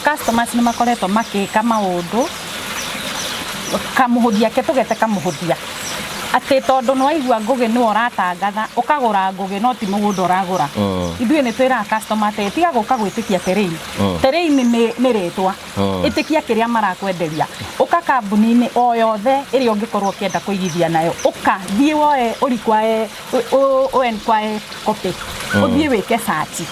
Customers nĩ makoretwo makĩka maũndũ kamũhũthia ke tũgete kamũhũthia atĩ tondũ nĩ waigua Ngũgĩ nĩwe ũratangatha ũkagũra Ngũgĩ no ti mũgũnda ũragũra. Ithuĩ nĩ twĩraga customer atĩ tiga gũka gwĩtĩkia terrain. Terrain nĩ rĩtwa. Ĩtĩkia kĩrĩa marakwenderia. Ũka kambuni-inĩ o yothe ĩrĩa ũngĩkorwo ũkĩenda kũigithia nayo, ũka thiĩ woe ũ require ũ enquire copy, ũthiĩ wĩke search.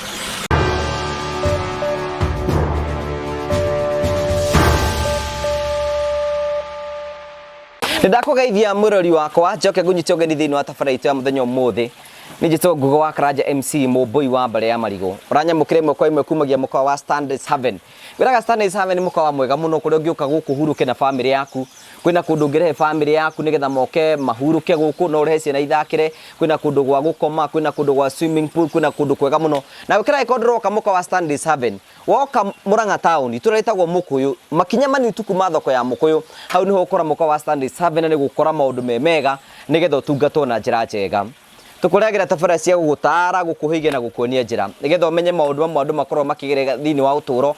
Nĩ ndakũgeithia mwĩrori wakwa njoke ngũnyite ũgeni thĩinĩ wa tabarĩra itũ ya mũthenya ũmũthĩ. Nĩ njĩtwo Ngugo wa Karanja MC mũmbũi wa mbarĩ ya marigũ. Ũranyamũkĩra ĩmwe kwa ĩmwe kumagia mũkawa wa Stanley's Haven. Wĩraga Stanley's Haven nĩ mũkawa mwega mũno kũrĩa ũngĩũka gũkũ ũhurũke na bamĩrĩ yaku. Kwĩna kũndũ ũngĩrehe bamĩrĩ yaku nĩgetha moke mahurũke gũkũ, no ũrehe ciana ithakĩre, kwĩna kũndũ gwa gũkoma, kwĩna kũndũ gwa swimming pool, kwĩna kũndũ kwega mũno. Na ũkĩra angĩkorwo ndũroka mũkawa wa Stanley's Haven, woka Murang'a town, itũra rĩtagwo Mũkũyũ, makinya manini tu kuma thoko ya Mũkũyũ, hau nĩho ũgũkora mũkawa wa Stanley's Haven na nĩ ũgũkora maũndũ me mega nĩgetha ũtungatwo na njĩra njega. Tũkũrehagĩra tabarĩra cia gũgũtaara, gũkũhĩgia na gũkuonia njĩra nĩgetha ũmenye maũndũ mamwe andũ makoragwo makĩgerera thĩinĩ wa ũtũũro,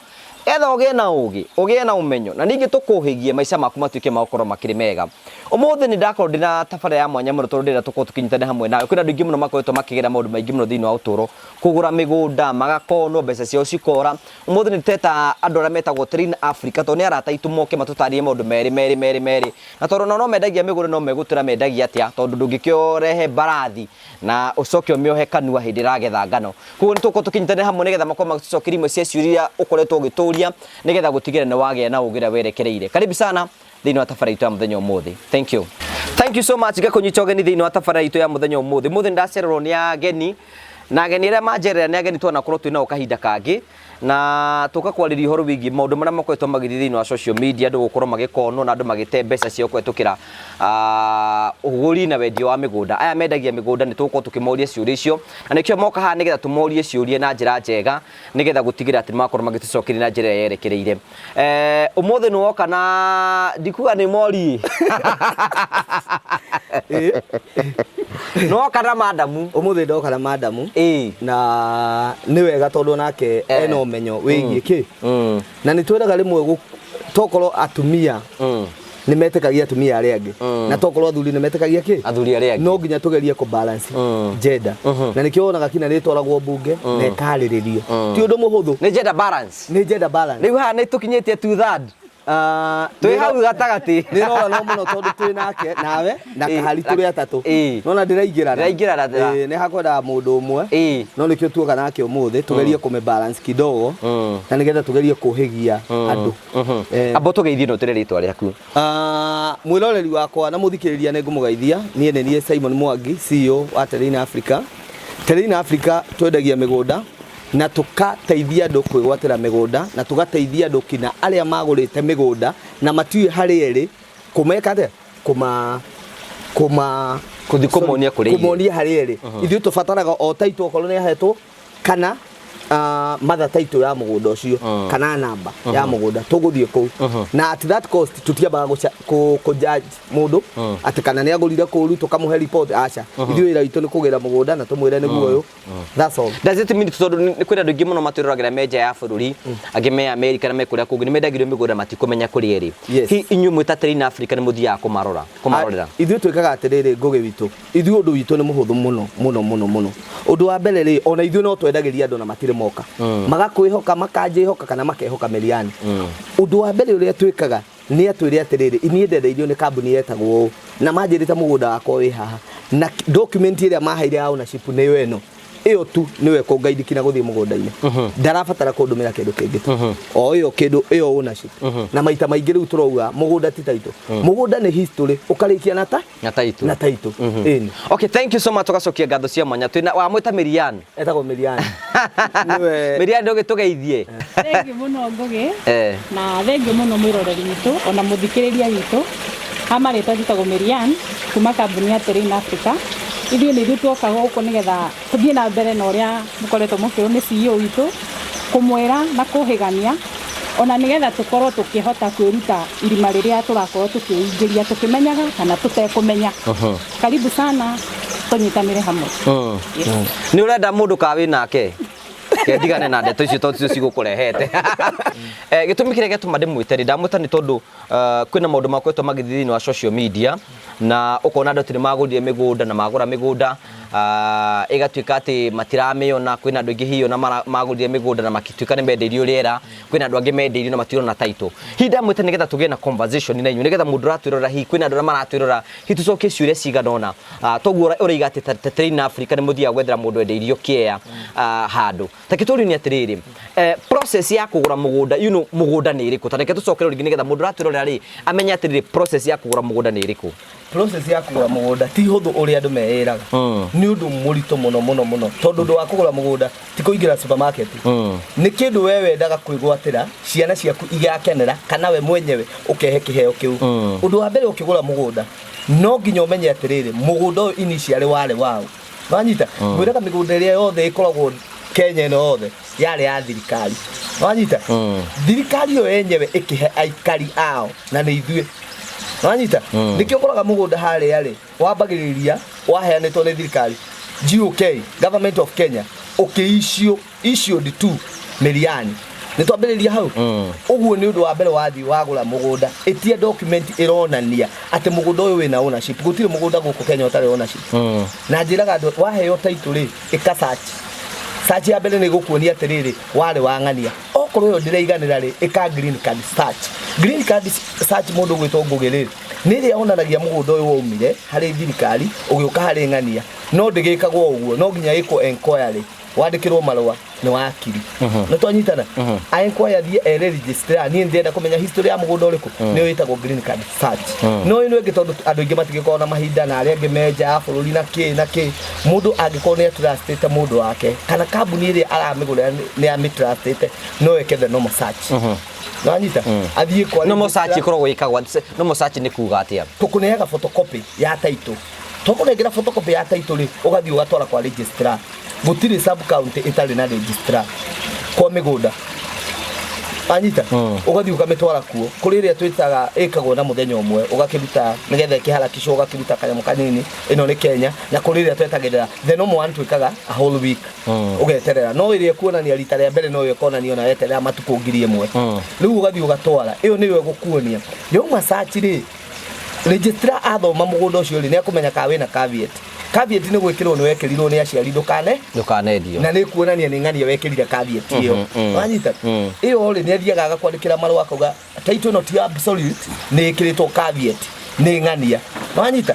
nĩgetha ũgĩe na ũgĩ, ũgĩe na ũmenyo na ningĩ tũkũhĩgie maica maku matuĩke ma gũkorwo makĩrĩ mega. Ũmũthĩ nĩ ndakorwo ndĩna tabarĩra ya mwanya mũno tondũ ndĩrenda tũkorwo tũkĩnyitanĩra hamwe nawe. Kwĩna andũ aingĩ mũno makoretwo makĩgerera maũndũ maingĩ mũno thĩinĩ wa ũtũũro, kũgũra mĩgũnda, magakonwo, mbeca ciao cikora. Ũmũthĩ nĩ teta andũ arĩa metagwo Train Africa tondũ nĩ arata aitũ moke matũtarĩrie maũndũ merĩ merĩ merĩ merĩ. Na tondũ onao no mendagia mĩgũnda no megũtwĩra mendagia atĩa tondũ ndũngĩkĩrehe mbarathi na ũcoke ũmĩohe kanua hĩndĩ ĩragetha ngano. Koguo nĩ tũgũkorwo tũkĩnyitanĩra hamwe nĩgetha makorwo magĩtũcokeria imwe cia ciũria iria ũkoretwo ũgĩtũria nĩgetha gũtigĩrĩra nĩ wagĩa na ũgĩ ũrĩa werekereire. Karibu sana thĩinĩ wa tabarĩra itũ ya mũthenya ũmũthĩ. Thank you. Thank you so much ngakũnyita ũgeni thĩinĩ wa tabarĩra itũ ya mũthenya ũmũthĩ. Ũmũthĩ nĩ ndacererwo nĩ ageni na ageni arĩa manjerera nĩ ageni twanakorwo twĩ nao kahinda kangĩ na tũka kwarĩria ũhoro wĩgiĩ maũndũ marĩa makoretwo magĩthiĩ thĩinĩ wa social media andũ gũkorwo magĩkonwo na andũ magĩte mbeca ciao kũhetũkĩra ũgũri na wendia wa mĩgũnda. Aya mendagia mĩgũnda nĩ tũgũkorwo tũkĩmoria ciũria icio na nĩkĩo moka haha nĩgetha tũmorie ciũria na njĩra njega nĩgetha gũtigĩrĩra atĩ nĩmakorwo magĩtũcokeria na njĩra ĩrĩa yerekereire. Ũmũthĩ nĩ woka na ndikuga nĩ mori nĩ woka na madamu. Ũmũthĩ ndoka na madamu na nĩ wega tondũ nake ena ũmenyo wĩgiĩ kĩ na nĩ twĩraga rĩmwe tokorwo atumia nĩ metĩkagia atumia arĩa angĩ na tokorwo athuri nĩ metĩkagia kĩ Athuri arĩa angĩ. No nginya tũgerie kũ balance gender na nĩkĩo wonaga kinya nĩ ĩtwaragwo mbunge na ĩkarĩrĩrio ti ũndũ mũhũthũ. Nĩ gender balance. Nĩ gender balance. Rĩu haha nĩ tũkinyĩtie two third. Twĩ hau gatagatĩ. Nĩ rora no mũno tondũ twĩ nake nawe na kahari tũrĩ atatũ. Nona ndĩraingĩrana. Ndĩraingĩrana. Nĩ hakwendaga mũndũ ũmwe. No nĩkĩo tuoka nake ũmũthĩ tũgerie kũmĩ balance kidogo na nĩgetha tũgerie kũhĩgia andũ. Amba ũtũgeithie na ũtwĩre rĩtwa rĩaku. Mwĩroreri wakwa na mũthikĩrĩria nĩ ngũmũgeithia. Niĩ nĩ niĩ Simon Mwangi, CEO wa Terrain Africa. Terrain Africa twendagia mĩgũnda na tũkateithia andũ kwĩgwatĩra mĩgũnda na tũgateithia andũ kinya arĩa magũrĩte mĩgũnda na matiũĩ harĩa ĩrĩ kũmeka atĩa kũma kũma Kũthiĩ kũmonia kũrĩa ĩrĩ. Kũmonia harĩa ĩrĩ. Ithuĩ tũbataraga o title okorwo nĩ ahetwo kana mother title ya mũgũnda ũcio kana namba ya mũgũnda tũgũthiĩ kũu na at that cost tũtiambaga kũ judge mũndũ atĩ kana nĩ agũrire kũru tũkamũhe report, aca. Ithuĩ wĩra witũ nĩ kũgĩra mũgũnda na tũmwĩre nĩguo ũyũ. That's all. Does it mean tondũ nĩ kwĩna andũ aingĩ mũno matwĩroragĩra me nja ya bũrũri, angĩ me America na me kũrĩa kũngĩ, nĩ mendagĩrio mĩgũnda matikũmenya kũrĩa ĩrĩ. Yes. Hihi inyuĩ mwĩ ta Terrain Africa nĩ mũthiaga kũmarora, kũmarorera? Ithuĩ twĩkaga atĩrĩrĩ Ngũgĩ witũ, ithuĩ ũndũ witũ nĩ mũhũthũ mũno mũno mũno mũno. Ũndũ wa mbere rĩ, ona ithuĩ no twendagĩria andũ na matirĩ moka. Magakwĩhoka, makanjĩhoka kana makehoka Merian. Ũndũ wa mbere ũrĩa twĩkaga nĩ atwĩre atĩrĩrĩ, niĩ ndendeirio nĩ kambuni yetagwo ũũ na manjĩrĩte mũgũnda wakwa wĩ haha na document ĩrĩa maheire ya ownership nĩyo ĩno ĩyo tu nĩyo ĩkũngaidi kinya gũthiĩ mũgũnda-inĩ. Ndarabatara kũndũmĩra kĩndũ kĩngĩ tu o ĩyo kĩndũ ĩyo ownership. Na maita maingĩ rĩu tũrauga mũgũnda ti title, mũgũnda nĩ history ũkarĩkia na ta Na title. Na title, ĩni. Okay, thank you so much. Tũgacokia ngatho cia mwanya. Twĩna wamwĩta Mirian. Etagwo Mirian nĩwe. Mirian, ndũgĩtũgeithie. Thengiũ mũno Ngũgĩ. Na thengiũ mũno mwĩroreri witũ ona mũthikĩrĩria witũ. Ha marĩtwa njĩtagwo Mirian kuma kambuni ya Terrain Africa. Ithuĩ nĩ ithuĩ tuoka gũkũ nĩgetha tũthiĩ na mbere na ũrĩa mũkoretwo mũkĩrwo nĩ CEO witũ kũmwĩra na kũhĩgania ona nĩgetha tũkorwo tũkĩhota kwĩruta irima rĩrĩa tũrakorwo tũkĩingĩria tũkĩmenyaga kana tũtekũmenya. Karibu sana tũnyitanĩre hamwe. Yes. Nĩ ũrenda mũndũ ka wĩ nake? Ke ndigane na ndeto icio tondũ ticio cigũkũrehete. Gĩtũmi kĩrĩa gĩatũma ndĩmwĩte rĩ, ndamwĩta nĩ tondũ kwĩna maũndũ makoretwo magĩthiĩ thĩinĩ wa social media na ũkona andũ atĩ nĩ magũrire mĩgũnda na magũra mĩgũnda ĩgatuĩka atĩ matiramĩona. Kwĩna andũ aingĩ hihi ona magũrire mĩgũnda na makĩtuĩka nĩ mendeirio rĩera, kwĩna andũ angĩ mendeirio na matirona title. Hihi ndamwĩta nĩgetha tũgĩe na conversation na inyuĩ, nĩgetha mũndũ ũratwĩrora, hihi kwĩna andũ arĩa maratwĩrora, hihi tũcokie ciũria cigana ũna. Toguo ũroiga atĩ ta Terrain Africa nĩ mũthiaga gwethera mũndũ endeirio kĩea handũ. Ta kĩtũrio nĩ atĩrĩrĩ, process ya kũgũra mũgũnda, mũgũnda nĩ ĩrĩkũ? Ta reke tũcokere rĩngĩ nĩgetha mũndũ ũratwĩrorera rĩ amenye atĩrĩrĩ, process ya kũgũra mũgũnda nĩ ĩrĩkũ? Process ya kũgũra mũgũnda ti hũthũ ũrĩa andũ meĩraga. Nĩ ũndũ mũritũ mũno mũno mũno, tondũ ũndũ wa kũgũra mũgũnda ti kũingĩra supermarket. Nĩ kĩndũ we wendaga kwĩgwatĩra, ciana ciaku igakenera, kana we mwenyewe ũkehe kĩheo kĩu. Ũndũ wa mbere, ũkĩgũra mũgũnda no nginya ũmenye atĩrĩrĩ, mũgũnda ũyũ initially warĩ waũ. Wanyita? Ngwĩraga mĩgũnda ĩrĩa yothe ĩkoragwo Kenya ĩno yothe yarĩ ya thirikari. Wanyita? Thirikari ĩyo yenyewe ĩkĩhe aikari ao, na nĩ ithuĩ. Wanyita? Nĩkĩo ũkoraga mũgũnda harĩa rĩ wambagĩrĩria waheanĩtwo nĩ thirikari, GOK, Government of Kenya, ũkĩ issued to Miriani. Nĩ twambĩrĩria hau. Ũguo nĩ ũndũ wa mbere, wathiĩ wagũra mũgũnda, ĩtia document ĩronania atĩ mũgũnda ũyũ wĩna ownership. Gũtirĩ mũgũnda gũkũ Kenya ũtarĩ ownership. Na njĩraga andũ, waheo title rĩ, ĩka search. Search ya mbere nĩ gũkuonia atĩrĩrĩ, warĩ wa ng'ania. Okorwo ĩyo ndĩraiganĩra rĩ, ĩka green card search. Green card search, mũndũ ũgwĩtwo Ngũgĩ rĩ, nĩ ĩrĩa yonanagia mũgũnda ũyũ waumire harĩ thirikari ũgĩũka harĩ ng'ania. No ndĩgĩkagwo ũguo, no nginya ĩkwo enquiry, wandĩkĩrwo marũa nĩ wakiri. Nĩ twanyitana? A enquiry, athiĩ ere registrar, niĩ ndĩrenda kũmenya history ya mũgũnda ũrĩkũ. Nĩyo ĩtagwo green card search. No ĩno ĩngĩ, tondũ andũ aingĩ matigĩkoragwo na mahinda, na arĩa angĩ me nja ya bũrũri na kĩ na kĩ, mũndũ angĩkorwo nĩ atrustĩte mũndũ wake kana kambuni ĩrĩa aramĩgũrĩra nĩ amĩtrustĩte, no eke the normal search. Nĩwanyita? Athiĩ kwa Normal search ĩkoragwo ĩkagwo, normal search nĩ kuga atĩa? Tũkũneaga photocopy ya title. Twakũnengera photocopy ya title rĩ, ũgathiĩ ũgatwara kwa registrar. Gũtirĩ sub county ĩtarĩ na registrar kwa mĩgũnda. Anyita? Ũgathiĩ ũkamĩtwara kuo, kũrĩ ĩrĩa twĩtaga ĩkagwo na mũthenya ũmwe, ũgakĩruta nĩgetha ĩkĩharakicwo, ũgakĩruta kanyamũ kanini, ĩno nĩ Kenya, na kũrĩ ĩrĩa twetagĩrĩra, the normal one twĩkaga a whole week, ũgeterera. No ĩrĩa ĩkuonania rita rĩa mbere no ĩyo ĩkonania ona weterera matukũ 1000. Rĩu ũgathiĩ ũgatwara ĩyo, nĩyo ĩgũkuonia yauma search rĩ. Registrar athoma mũgũnda ũcio rĩ, nĩ akũmenya kana wĩna caveat. Caveat nĩ gwĩkĩrwo, nĩ wekĩrirwo nĩ aciari ndũkane Ndũkanendio. Na nĩ kuonania nĩ ng'ania wekĩrire caveat ĩyo. Wanyita? Ĩyo rĩ, nĩ athiaga agakwandĩkĩra marũa akauga title ĩno ti absolute, nĩ ĩkĩrĩtwo caveat nĩ ng'ania. Wanyita?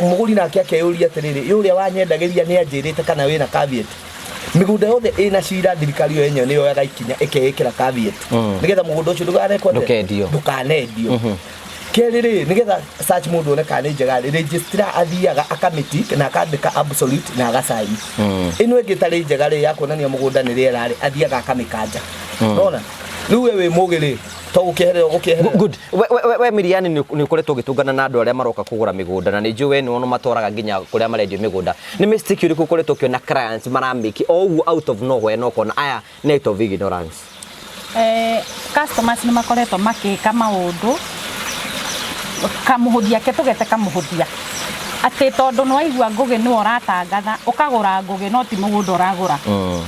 Mũgũri nake akeyũria atĩrĩrĩ, ĩ ũrĩa wanyendagĩria nĩ anjĩrĩte kana wĩna caveat? Mĩgũnda yothe ĩna cira, thirikari yo yenyewe nĩ yoyaga ikinya ĩkeĩkĩra caveat nĩgetha mũgũnda ũcio ndũkanekwo atĩa? Ndũkendio. Ndũkanendio. Kerĩ rĩ, nĩgetha search mũndũ one kana nĩ njega rĩ, registrar athiaga akamĩtick na akandĩka absolute na agacaini. Ĩno ĩngĩ ĩtarĩ njega rĩ, ya kuonania mũgũnda nĩ rĩera rĩ, athiaga akamĩkanja. Nona rĩu we wĩ mũgĩ rĩ, to gũkĩeherera ũgũkĩeherera. Good. We Miriani, nĩ ũkoretwo ũgĩtũngana na andũ arĩa maroka kũgũra mĩgũnda, na nĩ njũĩ we nĩwe matwaraga nginya kũrĩa marendio mĩgũnda. Nĩ mistake ĩrĩkũ ũkoretwo ũkĩona clients maramĩki o ũguo out of nowhere, na ũkona aya nĩ out of ignorance? Customers nĩ makoretwo makĩka maũndũ kamũhũthia, ke tũgete kamũhũthia, atĩ tondũ nĩ waigua Ngũgĩ nĩwe ũratangatha, ũkagũra Ngũgĩ, no ti mũgũnda ũragũra.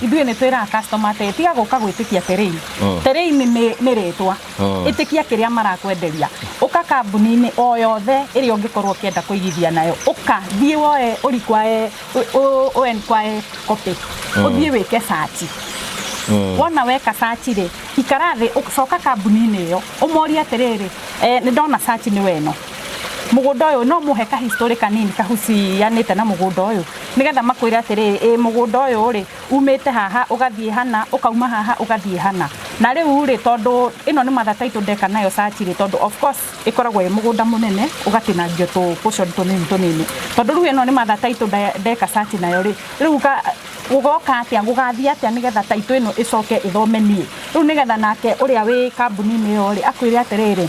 Ithuĩ nĩ twĩraga customer atĩ tiga gũka gwĩtĩkia Terrain. Terrain nĩ rĩtwa. Ĩtĩkia kĩrĩa marakwenderia. Ũka kambuni-inĩ o yothe ĩrĩa ũngĩkorwo ũkĩenda kũigithia nayo, ũka thiĩ woe ũrikwae ũ enquire copy, ũthiĩ wĩke search. Wona weka search rĩ, ikara thĩ, coka kambuni-inĩ ĩyo, ũmorie atĩrĩrĩ, nĩ ndona search nĩ weno mũgũnda ũyũ, no mũhe ka history kanini kahucianĩte na mũgũnda ũyũ, nĩgetha makwĩre atĩrĩrĩ, ĩ mũgũnda ũyũ rĩ umĩte haha ũgathiĩ hana, ũkauma haha ũgathiĩ hana. Na rĩu rĩ, tondũ ĩno nĩ mother title ndeka nayo search rĩ, tondũ of course ĩkoragwo ĩ mũgũnda mũnene ũgatinangio tũ portion tũnini tũnini, tondũ rĩu ĩno nĩ mother title ndeka search nayo rĩ, rĩu gũgoka atĩa, gũgathiĩ atĩa nĩgetha title ĩno ĩcoke ĩthome niĩ rĩu, nĩgetha nake ũrĩa wĩ kambuni-inĩ ĩyo rĩ akwĩre atĩrĩrĩ,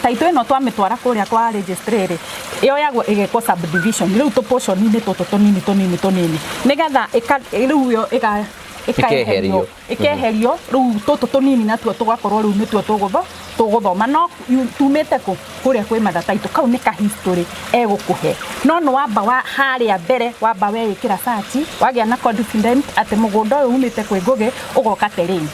title ĩno twamĩtwara kũrĩa kwa registry rĩ, yoyagwo ĩgekwo subdivision rĩu tũ portion-inĩ tũtũ tũnini tũnini tũnini, nĩgetha rĩu yo ĩkeherio, ĩkeherio, rĩu tũtũ tũnini natuo tũgakorwo rĩu nĩtuo tũgũtho Tũgũthoma no tumĩte kũ kũrĩa kwĩ Mother Title. Kau nĩ ka history egũkũhe, no nĩ wamba wa harĩa mbere, wamba weĩkĩra search, wagĩa na confident atĩ mũgũnda ũyũ umĩte kwĩ Ngũgĩ, ũgoka Terrain.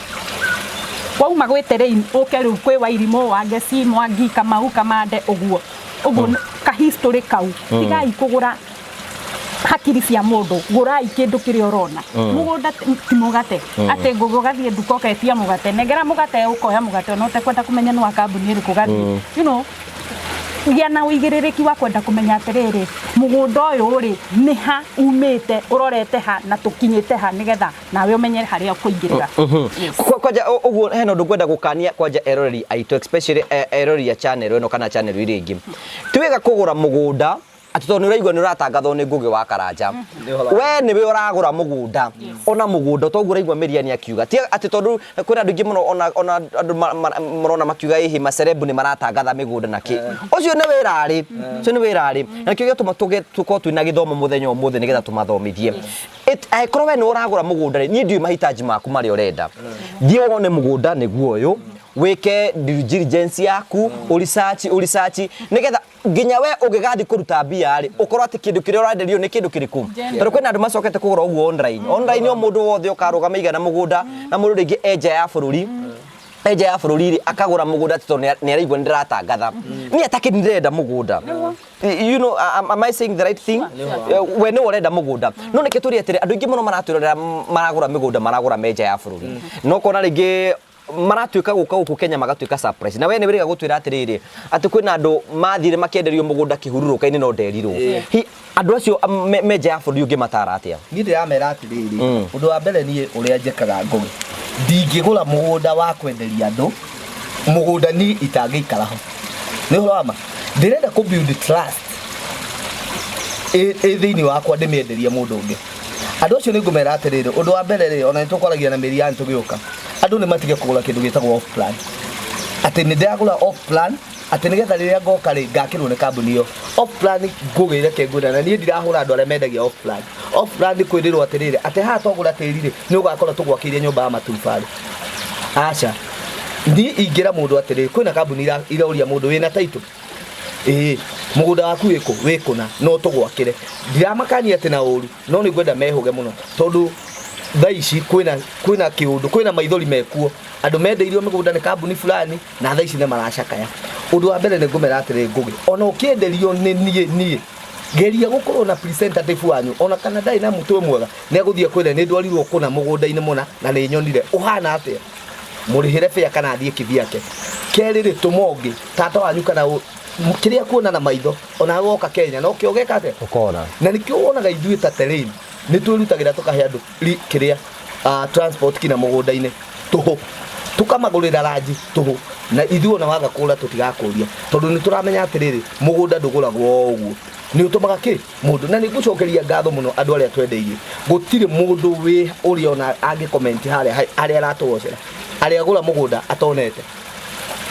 Wauma gwĩ Terrain, ũke rĩu kwĩ Wairimũ, Wangeci, Mwangi, Kamau, Kamande, ũguo ũguo. Ka history kau. Tigai kũgũra hakiri cia mũndũ, gũrai kĩndũ kĩrĩa ũrona. Mũgũnda ti mũgate, atĩ ngũgĩ ũgathiĩ nduka ũketia mũgate, nengera mũgate, ũkoya mũgate ona ũtekwenda kũmenya nĩ wa kambuni ĩrĩkũ, ũgathiĩ. Gĩa na ũigĩrĩrĩki wa kwenda kũmenya atĩrĩrĩ, mũgũnda ũyũ rĩ, nĩ ha umĩte, ũrorete ha, na tũkinyĩte ha, nĩgetha nawe ũmenye harĩa ũkũingĩrĩra. Yes. Kwanja ũguo hena ũndũ ngwenda gũkania kwanja eroreri aitũ, especially eroreri a channel ĩno kana channel iria ingĩ. Ti wega kũgũra mũgũnda atĩ tondũ nĩ ũraigua nĩ ũratangathwo nĩ Ngũgĩ wa Karanja. We nĩwe ũragũra mũgũnda, ona mũgũnda toguo ũraigua Mĩriani akiuga, ti atĩ tondũ kwĩna andũ aingĩ mũno, ona andũ marona makiuga ĩhĩ macerebu nĩ maratangatha mĩgũnda na kĩ. Ũcio nĩ wĩra rĩ, ũcio nĩ wĩra rĩ, na nĩkĩo gĩatũma tũkorwo twĩna gĩthomo mũthenya ũmũthĩ nĩgetha tũmathomithie. Angĩkorwo we nĩ ũragũra mũgũnda rĩ, niĩ ndiũĩ mahitaji maku marĩa ũrenda. Thiĩ wone mũgũnda nĩguo ũyũ, wĩke due diligence yaku, ũresearch, ũresearch, nĩgetha nginya we ũngĩgathiĩ kũruta mbia rĩ, ũkorwo atĩ kĩndũ kĩrĩa ũrenderio nĩ kĩndũ kĩrĩkũ. Tondũ kwĩna andũ macokete kũgũra ũguo online. Online o mũndũ wothe ũkarũgama igana mũgũnda, na mũndũ rĩngĩ e nja ya bũrũri, e nja ya bũrũri rĩ, akagũra mũgũnda atĩ tondũ nĩ araigua nĩ ndĩratangatha. Niĩ atakĩ ndĩrenda mũgũnda. Am I saying the right thing? We nĩwe ũrenda mũgũnda, no nĩkĩ tũrĩ atĩrĩ, andũ aingĩ mũno maratwĩrorera maragũra mĩgũnda, maragũra me nja ya bũrũri, no kona rĩngĩ maratuĩka gũka gũkũ Kenya magatuĩka surprise. Na we nĩ wĩrĩga gũtwĩra atĩrĩrĩ, atĩ kwĩna andũ mathire makĩenderio mũgũnda kĩhurũrũka-inĩ no nderirwo. Hi andũ acio me nja ya bũrũri ũngĩmatara atĩa? Niĩ ndĩramera atĩrĩrĩ, ũndũ wa mbere, niĩ ũrĩa njĩkaga, Ngũgĩ, ndingĩgũra mũgũnda wa kwenderia andũ, mũgũnda ni itangĩikara ho. Nĩ ũhoro wa ma, ndĩrenda kũ build trust ĩ thĩinĩ wakwa ndĩmĩenderie mũndũ ũngĩ. Andũ acio nĩ ngũmera atĩrĩrĩ, ũndũ wa mbere rĩ, ona nĩ tũkwaragia na Mĩriani tũgĩũka, andũ nĩ matige kũgũra kĩndũ gĩtagwo off plan, atĩ nĩ ndĩragũra off plan atĩ nĩgetha rĩrĩa ngoka rĩ, ngakĩrwo nĩ kambuni ĩyo. Off plan, ngũgĩre ke ngwĩra, na niĩ ndirahũra andũ arĩa mendagia off plan. Off plan nĩ kwĩrĩrwo atĩrĩrĩ, atĩ haha twagũra tĩri rĩ, nĩ ũgakora tũgwakĩire nyũmba ya matubarĩ. Aca, niĩ ingĩra mũndũ atĩrĩrĩ, kwĩna kambuni iroria mũndũ wĩna title, ĩĩ, mũgũnda waku wĩkũ, wĩ kũna, no tũgwakĩre. Ndiramakania atĩ na ũru, no nĩ ngwenda mehũge mũno, tondũ thaa ici kwĩna kĩũndũ, kwĩna maithori mekuo, andũ mendeirio mĩgũnda nĩ kambuni fulani na thaa ici nĩ maracakaya. Ũndũ wa mbere nĩ ngũmera atĩrĩ, Ngũgĩ, ona ũkĩenderio nĩ niĩ geria gũkorwo na representative wanyu, ona kana ndarĩ na mũtwe mwega, nĩ agũthiĩ akwĩre nĩ ndwarirwo kũna mũgũnda-inĩ mũna na nĩ nyonire ũhana atĩa, mũrĩhĩre bĩa kana athiĩ kĩbiake. Kerĩ rĩ, tũma ũngĩ tata wanyu kana kĩrĩa kuona na maitho, ona woka Kenya no kĩo ũgeka atĩa? Ũkona. Na nĩkĩo wonaga ithuĩ ta Terrain nĩ twĩrutagĩra tũkahe andũ kĩrĩa transport kinya mũgũnda-inĩ tũhũ, tũkamagũrĩra ranji tũhũ, na ithuĩ ona waga kũgũra tũtigakũria, tondũ nĩ tũramenya atĩrĩrĩ, mũgũnda ndũgũragwo o ũguo, nĩ ũtũmaga kĩ mũndũ. Na nĩ ngũcokeria ngatho mũno andũ arĩa twendeirie. Gũtirĩ mũndũ wĩ ũrĩa ona angĩ comment harĩa harĩa aratũgocera, arĩa agũra mũgũnda atonete.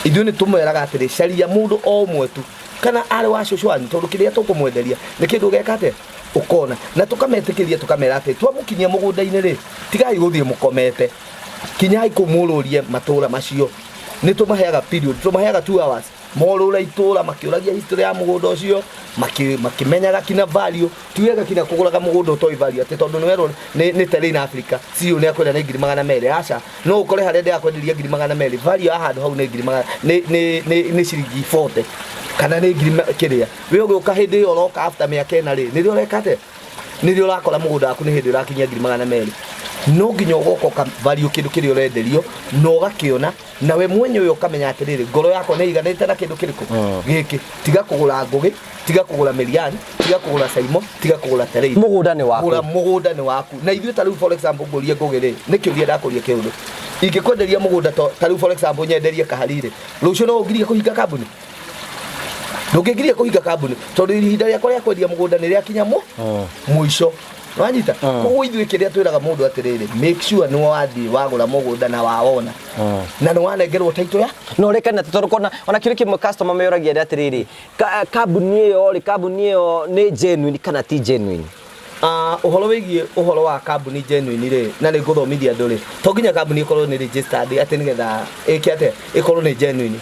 Ithuĩ nĩ tũmwĩraga atĩrĩ, caria mũndũ o ũmwe tu kana arĩ wa cũcũ wanyu, tondũ kĩrĩa tũkũmwenderia nĩ kĩndũ ũgeka atĩa, ũkona. Na tũkametĩkĩria, tũkamera atĩ twamũkinyia mũgũnda-inĩ rĩ, tigai gũthiĩ mũkomete, kinyai kũu mũrũrie matũra macio. Nĩ tũmaheaga period, tũmaheaga 2 hours morũre itũra makĩũragia history ya mũgũnda ũcio, makĩmenyaga kinya value. Ti wega kinya kũgũraga mũgũnda ũtoĩ value, atĩ tondũ nĩ werwo nĩ Terrain Africa, CEO nĩ akwenda nĩ 200,000. Aca, no ũkore harĩa ndĩrakwenderia 200,000, value ya handũ hau nĩ ngiri magana nĩ ciringi 40 kana nĩ ngiri kĩrĩa. We ũgĩũka hĩndĩ ĩyo ũroka after mĩaka 4 rĩ, nĩrĩo ũreka atĩa? Nĩrĩo ũrakora mũgũnda waku nĩ hĩndĩ ũrakinyia 200,000. No nginya ũgoka ũka value kĩndũ kĩrĩa ũrenderio na ũgakĩona nawe mwenye ũyũ, ũkamenya atĩrĩrĩ, ngoro yakwa nĩ ĩiganĩte na kĩndũ kĩrĩkũ gĩkĩ. Tiga kũgũra Ngũgĩ, tiga kũgũra Mĩriani, tiga kũgũra Saimo, tiga kũgũra Terrain. Mũgũnda nĩ waku. Gũra mũgũnda nĩ waku. Na ithuĩ ta rĩu, for example, ngũrie Ngũgĩ rĩ, nĩ kĩũria ndakũria kĩũndũ, ingĩkwenderia mũgũnda ta rĩu, for example, nyenderie Kahari rĩ, rũciũ no ũngirie kũhinga kambuni? Ndũngĩngiria kũhinga kambuni, tondũ ihinda rĩakwa rĩa kwendia mũgũnda nĩ rĩakinya mũico. Wanyita? Koguo ithuĩ kĩrĩa twĩraga mũndũ atĩrĩrĩ, make sure nĩ wathiĩ wagũra mũgũnda na wawona na nĩ wanengerwo title ya No rekane, tondũ kona ona kĩrĩ kĩmwe customer meyoragia nĩ atĩrĩrĩ, kambuni ĩyo rĩ, kambuni ĩyo nĩ genuine kana ti genuine? Ũhoro wĩgiĩ ũhoro wa kambuni genuine rĩ, na nĩ ngũthomithia andũ rĩ, to nginya kambuni ĩkorwo nĩ registered atĩ nĩgetha ĩke atĩa, ĩkorwo nĩ genuine.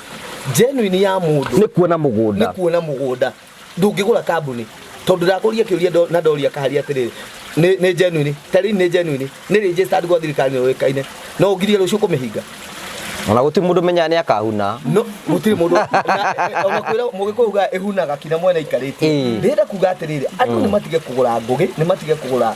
Genuine ya mũndũ Nĩ kuona mũgũnda. Nĩ kuona mũgũnda. Ndũngĩgũra kambuni tondũ ndakũria kĩũria na ndoria kaharia atĩrĩrĩ, nĩ genuine tarĩ nĩ genuine, nĩ registered gwa thirikari, nĩ ũĩkaine, no ũngirie rũciũ kũmĩhinga. Ona gũtirĩ mũndũ menyaga nĩ akahuna. No gũtirĩ mũndũ ona kwĩra mũgĩkũyũ ugaga ĩhunaga kinya mwene aikarĩtie. Ndĩrenda kuga atĩrĩrĩ, andũ nĩ matige kũgũra Ngũgĩ, nĩ matige kũgũra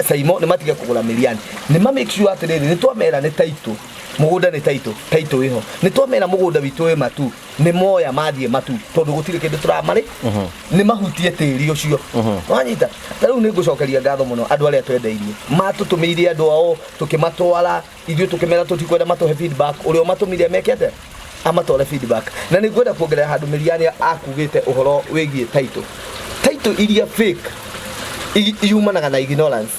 Saimo, nĩ matige kũgũra Miriani. Nĩ ma make sure atĩrĩrĩ, nĩ twamera nĩ title, mũgũnda nĩ title, title ĩho. Nĩ twamera mũgũnda witũ wĩ Matu, nĩ moya mathiĩ Matu, tondũ gũtirĩ kĩndũ tũramarĩ, nĩ mahutie tĩri ũcio wanyita. Ta rĩu nĩ ngũcokeria ngatho mũno andũ arĩa twendeirie, matũtũmĩire andũ ao, tũkĩmatwara, ithuĩ tũkĩmera tũtikwenda matũhe feedback. Ũrĩa ũmatũmire meke atĩa, amatware feedback. Na nĩ ngwenda kuongerera handũ Miriani akugĩte ũhoro wĩgiĩ title. Title iria fake yumanaga na ignorance.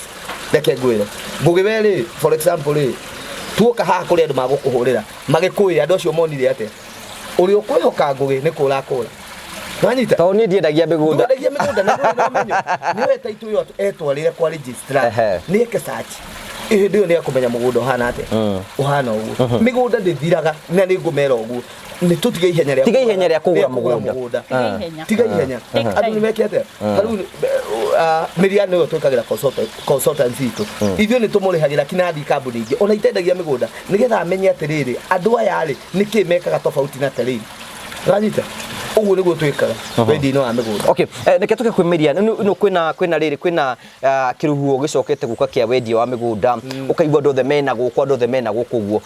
Reke ngwĩre Ngũgĩ, we rĩ, for example rĩ, tuoka haha kũrĩ andũ magũkũhũrĩra magĩkũĩ, andũ acio monire atĩa? Ũrĩa ũkwĩhoka Ngũgĩ nĩ kũra kũra wanyita. Tondũ niĩ ndiendagia mĩgũnda. Ndwendagia mĩgũnda na ndũrĩ na ũmenyo. Nĩwe title ĩyo etwarĩre kwa registrar, nĩ eke search, hĩndĩ ĩyo nĩ akũmenya mũgũnda ũhana atĩa, ũhana ũguo. Mĩgũnda ndĩthiraga, na nĩ ngũmera ũguo, nĩ tũtige ihenya rĩa Tiga ihenya rĩa kũgũra mũgũnda. Mũgũnda. Tiga ihenya. Tiga ihenya. Take Andũ time. nĩ meke atĩa? Ta rĩu Miriam nĩwe twĩkagĩra consultancy itũ. Ithuĩ nĩ tũmũrĩhagĩra kinathi kambuni ingĩ ona itendagia mĩgũnda, nĩgetha amenye atĩrĩrĩ, andũ aya rĩ, nĩkĩ mekaga tofauti na terrain. Ũranyita? Ũguo nĩguo twĩkaga wendia-inĩ wa mĩgũnda. Okay, reke tũke kwĩ Miriam. No kwĩna rĩrĩ, kwĩna kĩrũhuho gĩcokete gũka kĩa wendia wa mĩgũnda, ũkaigua andũ othe mena gũkũ, andũ othe mena gũkũ ũguo.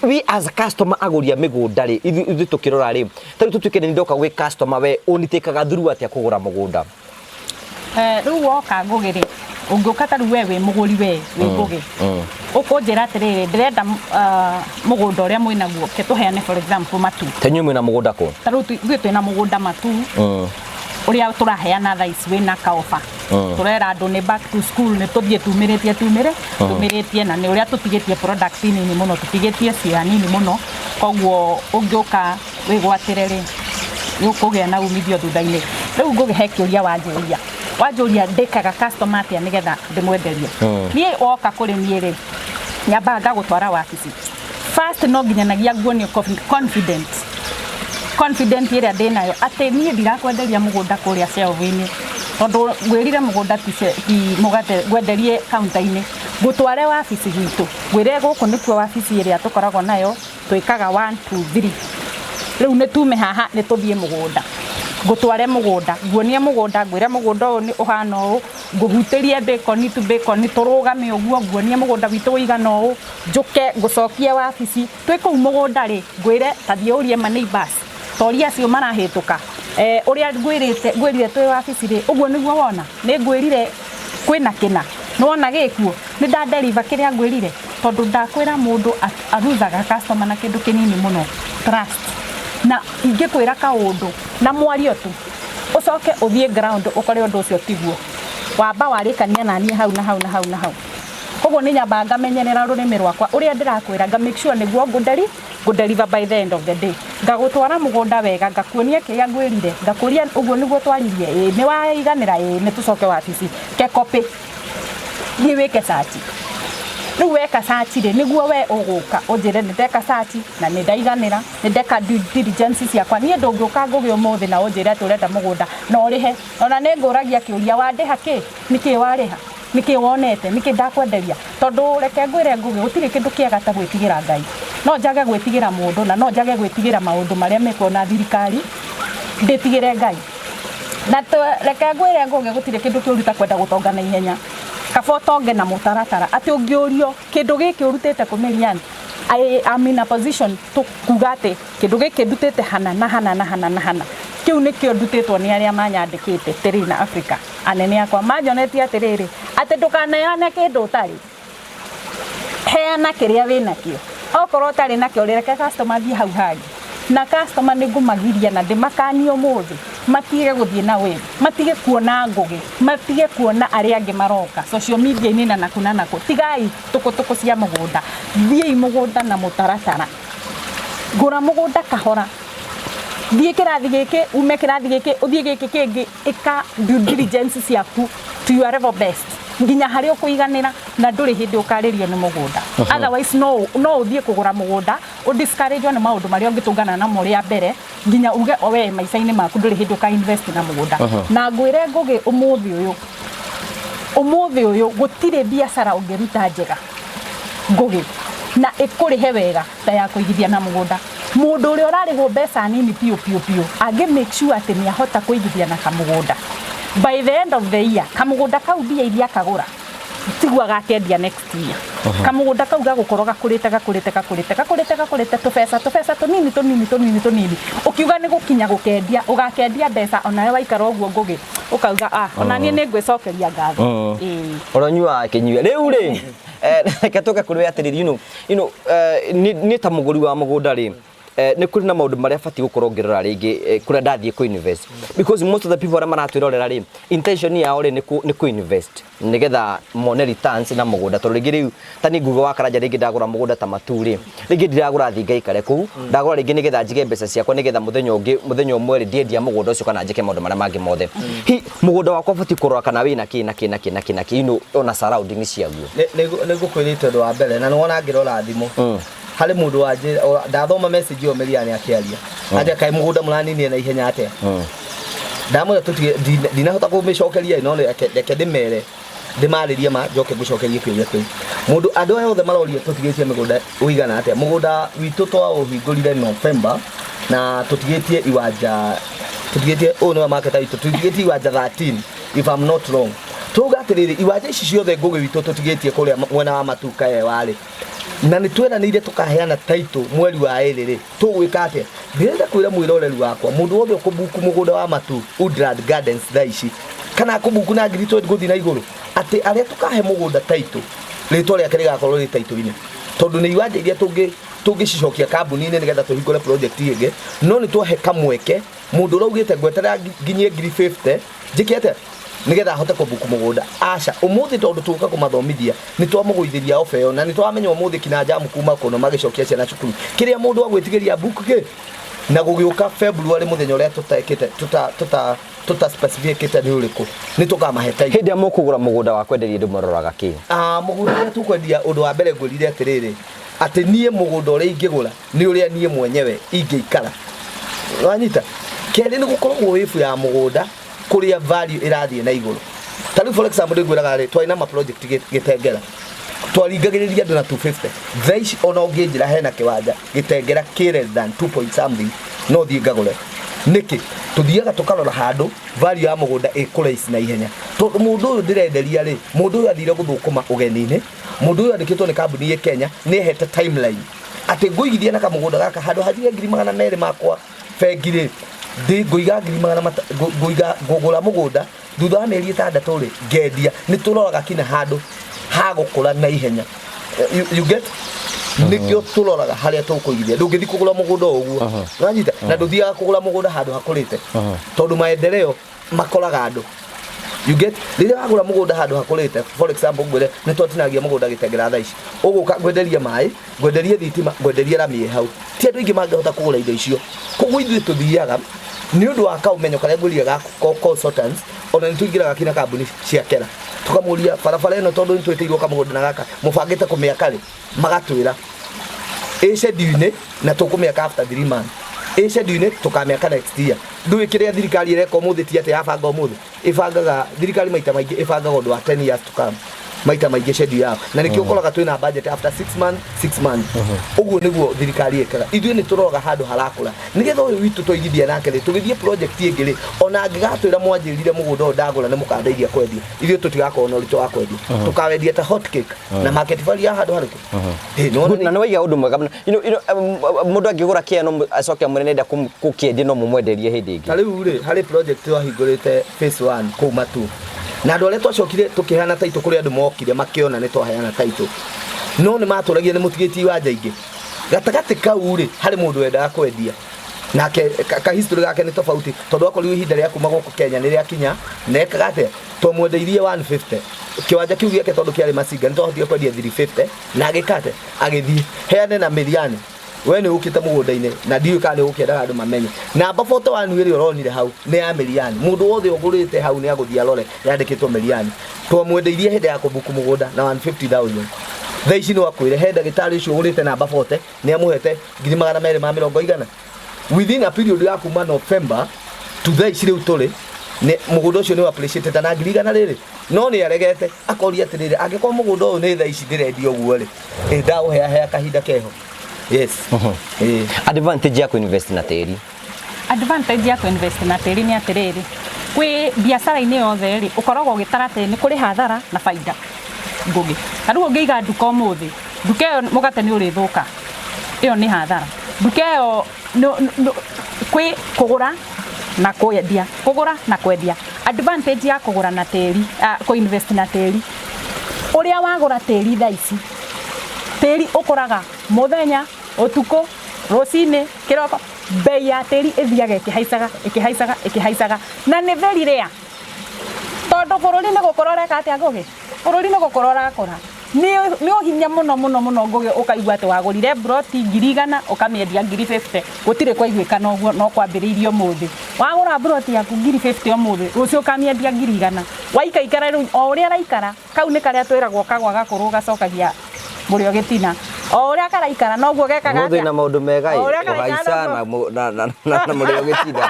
We as a customer, agũri a mĩgũnda rĩ, ithuĩ tũkĩrora rĩ, ta rĩu tũtuĩke nĩ ndoka gwĩ customer, we ũnitĩkaga through atĩa kũgũra mũgũnda? Rĩu woka Ngũgĩ rĩ, ũngĩũka ta rĩu we wĩ mũgũri, we wĩ Ngũgĩ, ũkũnjĩra atĩrĩrĩ, ndĩrenda mũgũnda ũrĩa mwĩnaguo, ke tũheane for example Matu. Ta inyuĩ mwĩna mũgũnda kũ? Ta rĩu ithuĩ twĩna mũgũnda Matu ũrĩa tũraheana thaa ici wĩna kaoba. Tũrera andũ nĩ back to school, nĩ tũthiĩ tumĩrĩtie tumĩre tumĩrĩtie, na nĩ ũrĩa tũtigĩtie product nini mũno, tũtigĩtie cia nini mũno, koguo ũngĩũka wĩgwatĩre rĩ, nĩ ũkũgĩa na umithio thutha-inĩ. Rĩu ngũgĩhe kĩũria wanjũria, wanjũria ndĩkaga customer atĩa nĩgetha ndĩmwenderie. Niĩ woka kũrĩ niĩ rĩ, nyambaga ngagũtwara wabici first. No nginyanagia nguonio confident ĩrĩa ndĩnayo atĩ niĩ ndirakwenderia mũgũnda kũrĩa shelf-inĩ, tondũ ngwĩrire mũgũnda ti mũgate ngwenderie counter-inĩ. Ngũtware wabici gwitũ, ngwĩre gũkũ nĩkuo wabici ĩrĩa tũkoragwo nayo, twĩkaga 1 2 3. Rĩu nĩ tume haha, nĩ tũthiĩ mũgũnda, ngũtware mũgũnda, nguonie mũgũnda, ngwĩre mũgũnda ũyũ nĩ ũhana ũũ, ngũhutĩrie bacon to bacon, tũrũgame ũguo, nguonie mũgũnda witũ ũigana ũũ, njũke ngũcokie wabici. Twĩ kũu mũgũnda rĩ, ngwĩre ta thiĩ ũrie ma neighbors, toria acio marahĩtũka, ũrĩa ngwĩrĩte, ngwĩrire twĩ wabici rĩ, ũguo nĩguo wona. Nĩ ngwĩrire kwĩna kĩna, nĩwona gĩkuo, nĩ ndadeliver kĩrĩa ngwĩrire, tondũ ndakwĩra mũndũ aruzaga customer na kĩndũ kĩnini mũno, trust. Na ingĩkwĩra kaũndũ na mwario tu, ũcoke ũthiĩ ground ũkore ũndũ ũcio tiguo, wamba warĩkania naniĩ hau na hau na hau na hau. Koguo nĩ nyambaga ngamenyerera rũrĩmĩ rwakwa, ũrĩa ndĩrakwĩra nga make sure nĩguo ngũdeliver by the end of the day. Ngagũtwara mũgũnda wega, ngakuonia kĩrĩa ngwĩrire, ngakũria ũguo nĩguo twaririe, ĩĩ nĩ waiganĩra, ĩĩ nĩ tũcoke wabici ke copy, thiĩ wĩke search. Rĩu weka search rĩ, nĩguo we ũgũka ũnjĩre nĩ ndeka search na nĩ ndaiganĩra, nĩ ndeka due diligence ciakwa. Niĩ ndũngĩũka Ngũgĩ ũmũthĩ na ũnjĩre atĩ ũrenda mũgũnda na ũrĩhe. Ona nĩ ngũragia kĩũria, wandĩha kĩ? Nĩkĩ warĩha? Nĩkĩ wonete? Nĩkĩ ndakwenderia? Tondũ reke ngwĩre Ngũgĩ, gũtirĩ kĩndũ kĩega ta gwĩtigĩra Ngai. No njage gwĩtigĩra mũndũ na no njage gwĩtigĩra maũndũ marĩa mekwo na thirikari, ndĩtigĩre Ngai. Na reke ngwĩre Ngũgĩ, gũtirĩ kĩndũ kĩũru ta kwenda gũtonga na ihenya. Kaba ũtonge na mũtaratara, atĩ ũngĩũrio kĩndũ gĩkĩ ũrutĩte kũ, Miriam, I am in a position to kuga atĩ kĩndũ gĩkĩ ndutĩte hana na hana na hana na hana. Kĩu nĩkĩo ndutĩtwo nĩ arĩa manyandĩkĩte Terina Africa. Anene akwa manyonetie atĩrĩrĩ, atĩ ndũkaneane kĩndũ ũtarĩ, heana kĩrĩa wĩnakĩo. Okorwo ũtarĩ nakĩo, reke customer athiĩ hau hangĩ. Na customer nĩ ngũmagiria na ndĩmakanie ũmũthĩ matige gũthiĩ na web, matige kuona Ngũgĩ, matige kuona arĩa angĩ maroka social media-inĩ na naku na naku. Tigai tũkũtũkũ cia mũgũnda, thiĩi mũgũnda na mũtaratara, gũra mũgũnda kahora, thiĩ kĩrathi gĩkĩ, ume kĩrathi gĩkĩ, ũthiĩ gĩkĩ kĩngĩ, ĩka due diligence ciaku to your level best. Nginya harĩa ũkũiganĩra na ndũrĩ hĩndĩ ũkarĩrio nĩ mũgũnda. Otherwise no ũthiĩ kũgũra mũgũnda ũdiscourage nĩ maũndũ marĩa ũngĩtũngana namo rĩa mbere, nginya uge o we maica-inĩ maku ndũrĩ hĩndĩ ũka invest na mũgũnda. Na ngwĩre Ngũgĩ, ũmũthĩ ũyũ gũtirĩ biacara ũngĩruta njega, Ngũgĩ, na ĩkũrĩhe wega ta ya kũigithia na mũgũnda. Mũndũ ũrĩa ũrarĩhwo mbeca nini piũ piũ piũ angĩ make sure atĩ nĩ ahota kũigithia na kamũgũnda, by the end of the year kamũgũnda kau mbia iria akagũra tiguo agakendia next year. Kamũgũnda kau gagũkorwo gakũrĩte, gakũrĩte, gakũrĩte, gakũrĩte, gakũrĩte, tũbeca tũbeca tũnini tũnini tũnini tũnini, ũkiuga nĩ gũkinya gũkendia ũgakendia mbeca onawe waikara ũguo, Ngũgĩ, ũkauga, "Ah, ona niĩ nĩ ngwĩcokeria ngatho." Ĩĩ. Ũronyua akĩnyua rĩu rĩ, reke tũke kũrĩ we atĩrĩrĩ, niĩ ta mũgũri wa mũgũnda rĩ, nĩ kũrĩ na maũndũ marĩa batiĩ gũkorwo ngĩrora rĩngĩ kũrĩa ndathiĩ kũ invest, because most of the people arĩa maratwĩrorera rĩ, intention yao rĩ nĩ kũ invest nĩgetha mone returns na mũgũnda. Tondũ rĩngĩ rĩu ta niĩ nguga wa Karanja, rĩngĩ ndagũra mũgũnda ta Matu rĩ, rĩngĩ ndiragũra thiĩ ngaikare kũu, ndagũra rĩngĩ nĩgetha njige mbeca ciakwa, nĩgetha mũthenya ũngĩ, mũthenya ũmwe rĩ, ndiendia mũgũnda ũcio kana njĩke maũndũ marĩa mangĩ mothe. Hi mũgũnda wakwa batiĩ kũrora kana wĩna kĩ na kĩ na kĩ na kĩ na kĩ, ona surrounding ciaguo? Nĩ ngũkwĩrĩte ũndũ wa mbere, na nĩwona ngĩrora thimũ harĩ mũndũ wanjĩra, ndathoma message ĩyo Mĩriani akĩaria anja, "Kaĩ mũgũnda mũraninie na ihenya atĩa?" Ndamwĩra tũtige, ndinahota kũmĩcokeria, no reke ndĩmere ndĩmarĩrie ma njoke ngũcokerie kĩũria kĩu. Mũndũ, andũ aya othe maroria tũtigĩtie mĩgũnda ũigana atĩa, mũgũnda witũ twaũhingũrire November na tũtigĩtie iwanja, tũtigĩtie, ũyũ nĩwe market witũ, tũtigĩtie iwanja 13 if I'm not wrong. Tuga atĩrĩrĩ, iwanja ici ciothe, Ngũgĩ witũ, tũtigĩtie kũrĩa mwena wa Matuka ewarĩ na nĩ tweranĩire tũkaheana title mweri wa ĩrĩ rĩ, tũgwĩka atĩa? Ndĩrenda kwĩra mwĩroreri wakwa, mũndũ wothe ũkũbuku mũgũnda wa Matu Woodland Gardens thaa ici kana akũbuku na ngiri 20 gũthiĩ na igũrũ, atĩ arĩa tũkahe mũgũnda title, rĩtwa rĩake rĩgakorwo rĩ title-inĩ, tondũ nĩ iwanja iria tũngĩcicokia kambuni-inĩ nĩgetha tũhingũre project ĩngĩ. No nĩ twahe kamweke mũndũ ũraugĩte ngweterera nginyie ngiri 50 njĩke atĩa nĩgetha ahote kũbuku mũgũnda. Aca, ũmũthĩ tondũ tũka kũmathomithia nĩ twamũgũithĩria oba ĩyo, na nĩ twamenya ũmũthĩ kina jamu kuma kũno magĩcokia ciana cukuru, kĩrĩa mũndũ agwĩtigĩria book kĩ na gũgĩũka February, mũthenya ũrĩa tũtekĩte tuta specificĩte nĩ ũrĩkũ, nĩ tũkamahe title. Hĩndĩ ĩrĩa mũkũgũra mũgũnda wa kwenderia andũ, mũroraga kĩ? Ah, mũgũnda ũrĩa tũkwendia, ũndũ wa mbere ngwĩrire atĩrĩrĩ, atĩ niĩ mũgũnda ũrĩa ingĩgũra nĩ ũrĩa niĩ mwenyewe ingĩikara. Wanyita? Kerĩ, nĩ gũkoragwo wĩbu ya mũgũnda kũrĩa value ĩrathiĩ na igũrũ. Ta rĩu for example, ndĩngwĩraga rĩ, twarĩ na ma project Gĩtengera, twaringagĩrĩria andũ na 250. Thaa ici ona ũngĩnjĩra hena kĩwanja Gĩtengera kĩ less than 2 point something, no thiĩ ngagũre. Nĩkĩ? Tũthiaga tũkarora handũ value ya mũgũnda ĩkũraisi na ihenya, tondũ mũndũ ũyũ ndĩrenderia rĩ, mũndũ ũyũ athire gũthũkũma ũgeni-inĩ, mũndũ ũyũ andĩkĩtwo nĩ kambuni ĩ Kenya, nĩ ehete timeline atĩ ngũigithia na kamũgũnda gaka handũ hanjige 200,000 makwa bengi rĩ, ndĩ ngũiga ngiri magana mata, ngũiga ngũgũra mũgũnda thutha wa mĩeri 6 rĩ, ngendia. Nĩ tũroraga kinya handũ ha gũkũra na ihenya. You get? Nĩkĩo tũroraga harĩa tũkũigithia. Ndũngĩthiĩ kũgũra mũgũnda o ũguo, wanyita? Na ndũthiaga kũgũra mũgũnda handũ hakũrĩte, tondũ maendeleo makoraga andũ. You get? Rĩrĩa wagũra mũgũnda handũ hakũrĩte, for example ngwĩre nĩ twatinagia mũgũnda Gĩtengera, thaa ici ũgũka ngwenderie maĩ, ngwenderie thitima, ngwenderie rami ĩ hau, ti andũ aingĩ mangĩhota kũgũra indo icio. Koguo ithuĩ tũthiaga nĩ ũndũ wa kaũmenyo karĩa ngwĩrire ga consultants, ona nĩ tũingĩraga kinya kambuni cia kera tũkamũria, "Barabara ĩno, tondũ nĩ twĩtĩirwo kamũgũnda na gaka, mũbangĩte kũmĩaka rĩ?" Magatwĩra ĩ schedule-inĩ na tũkũmĩaka after 3 months, ĩ schedule-inĩ tũkamĩaka next year. Ndũĩ kĩrĩa thirikari ĩreka ũmũthĩ ti atĩ yabanga ũmũthĩ. Ĩbangaga, thirikari maita maingĩ ĩbangaga ũndũ wa 10 years to come, maita maingĩ schedule yao, na nĩkĩo ũkoraga twĩna budget after 6 months, 6 months. Ũguo nĩguo thirikari ĩkaga. Ithuĩ nĩ tũroraga handũ harakũra nĩgetha ũyũ witũ twaigithia nake rĩ, tũgĩthiĩ project ĩngĩ rĩ, ona angĩgatwĩra, "Mwanjĩrire mũgũnda ũyũ ndagũra nĩ mũkandeithia kwendia," ithuĩ tũtigakorwo na ũritũ wa kwendia, tũkawendia ta hot cake na market value ya handũ harĩkũ. Ĩ, nĩwona? Na nĩ waiga ũndũ mwega mũno. Mũndũ angĩgũra kĩa no acoke amwĩre nĩenda gũkĩendia, no mũmwenderie hĩndĩ Ta ĩngĩ? Rĩu rĩ, harĩ project twahingũrĩte phase 1 kũu Matu, na andũ arĩa twacokire tũkĩheana title, kũrĩ andũ mokire makĩona nĩ twaheana title, no nĩ matũragia nĩ mũtigĩtie iwanja ingĩ gatagatĩ kau rĩ. Harĩ mũndũ wendaga kwendia nake ka history gake nĩ tofauti, tondũ akorirwo ihinda rĩa kuma gũkũ Kenya nĩ rĩakinya na ekaga atĩa, twamwendeirie 150 kĩwanja kĩu gĩake, tondũ kĩarĩ Masinga, nĩ twahotire kwendia 350 na agĩka atĩa, agĩthiĩ heane na Mĩriani. We nĩ ũkĩte mũgũnda-inĩ na ndiũĩ kana nĩ ũgũkĩendaga andũ mamenye. Namba 41 ĩrĩa ũronire hau nĩ ya Mĩriani. Mũndũ wothe ũgũrĩte hau nĩ agũthiĩ arore yandĩkĩtwo Mĩriani. Twamwendeirie hĩndĩ ya kũbuku mũgũnda na 150,000. Thaa ici no akwĩre he ndagĩtarĩ ũcio ũgũrĩte namba 40 nĩ amũhete ngiri magana merĩ ma mĩrongo igana. Within a period ya kuma November to thaa ici rĩu tũrĩ nĩ mũgũnda ũcio nĩ appreciated na ngiri igana rĩrĩ no nĩ aregete akoria atĩrĩrĩ angĩkorwo mũgũnda ũyũ nĩ thaa ici ndĩrendia ũguo rĩ ĩ ndaũheahea kahinda keho. Yes. Ĩĩ. Advantage ya kũ-invest na tĩri. Advantage ya kũ-invest na tĩri nĩ atĩrĩrĩ, kwĩ biacara-inĩ yothe rĩ, ũkoragwo ũgĩtara atĩ nĩ kũrĩ hathara na baida. Ngũgĩ. Ta rĩu ũngĩiga nduka ũmũthĩ, nduka ĩyo mũgate nĩ ũrĩthũka, ĩyo nĩ hathara. Nduka ĩyo kwĩ kũgũra na kwendia, kũgũra na kwendia. Advantage ya kũgũra na tĩri, kũ invest na tĩri, ũrĩa wagũra tĩri thaa ici, tĩri ũkũraga mũthenya, ũtukũ, rũcinĩ, kĩroko, mbei ya tĩri ĩthiaga ĩkĩhaicaga, ĩkĩhaicaga, ĩkĩhaicaga, na nĩ very rare. Tondũ bũrũri nĩ gũkũra ũreka atĩa Ngũgĩ? Bũrũri nĩ gũkũra ũrakũra. Nĩ ũhinya mũno mũno mũno Ngũgĩ ũkaigua atĩ wagũrire mburoti 100,000 ũkamĩendia 50,000. Gũtirĩ kwaiguĩkana ũguo no kwambĩrĩirie ũmũthĩ. Wagũra mburoti yaku 50,000 ũmũthĩ, rũciũ ũkamĩendia 100,000. Waikaikara rĩu o ũrĩa ĩraikara, kau nĩ karĩa twĩragwo kagwa gakũrũ gacokagia mũrĩo gĩtina. O ũrĩa karaikara noguo gekaga Mũthĩ atĩa? na maũndũ mega ĩ, O ũrĩa karaikara kũhaica noguo na na mũrĩo gĩtina.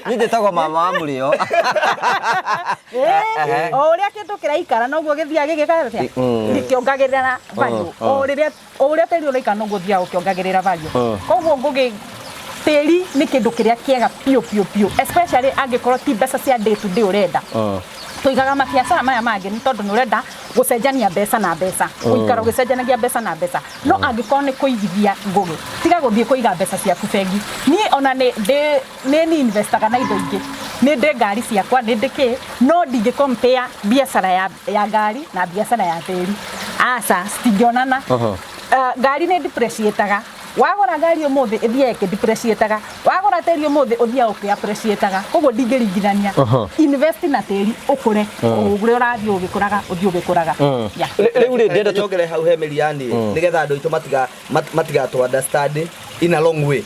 Niĩ njĩtagwo mama wa mũrĩo. Ĩĩ, o ũrĩa kĩndũ kĩraikara noguo gĩthiaga gĩgĩka atĩa? Gĩkĩongagĩrĩra value. O rĩrĩa o ũrĩa tĩri ũraikara noguo ũthiaga ũkĩongagĩrĩra value. Koguo Ngũgĩ, tĩri nĩ kĩndũ kĩrĩa kĩega biũ biũ biũ, especially angĩkorwo ti mbeca cia day to day ũrenda. Tũigaga mabiacara maya mangĩ nĩ tondũ nĩ ũrenda gũcenjania mbeca na mbeca, gũikara ũgĩcenjanagia mbeca na mbeca. No angĩkorwo nĩ kũigithia Ngũgĩ, tiga gũthiĩ kũiga mbeca ciaku bengi. Niĩ ona nĩ ndĩ nĩ ni investaga na indo ingĩ, nĩ ndĩ ngari ciakwa, nĩ ndĩ kĩ, no ndingĩ compare biacara ya ngari na biacara ya tĩri. Aca, citingĩonana. Ngari nĩ depreciataga. Wagũra ngari ũmũthĩ ĩthiaga ĩkĩ depreciataga. Wagũra tĩri ũmũthĩ ũthiaga ũkĩ appreciataga. Koguo ndingĩringithania. Invest na tĩri ũkũre. Ũrĩa ũrathiĩ ũgĩkũraga, ũthiĩ ũgĩkũraga. Yeah. Rĩu rĩ ndĩrenda Nyongere hau he Mĩriani nĩgetha andũ aitũ matigatũ understand in a long way.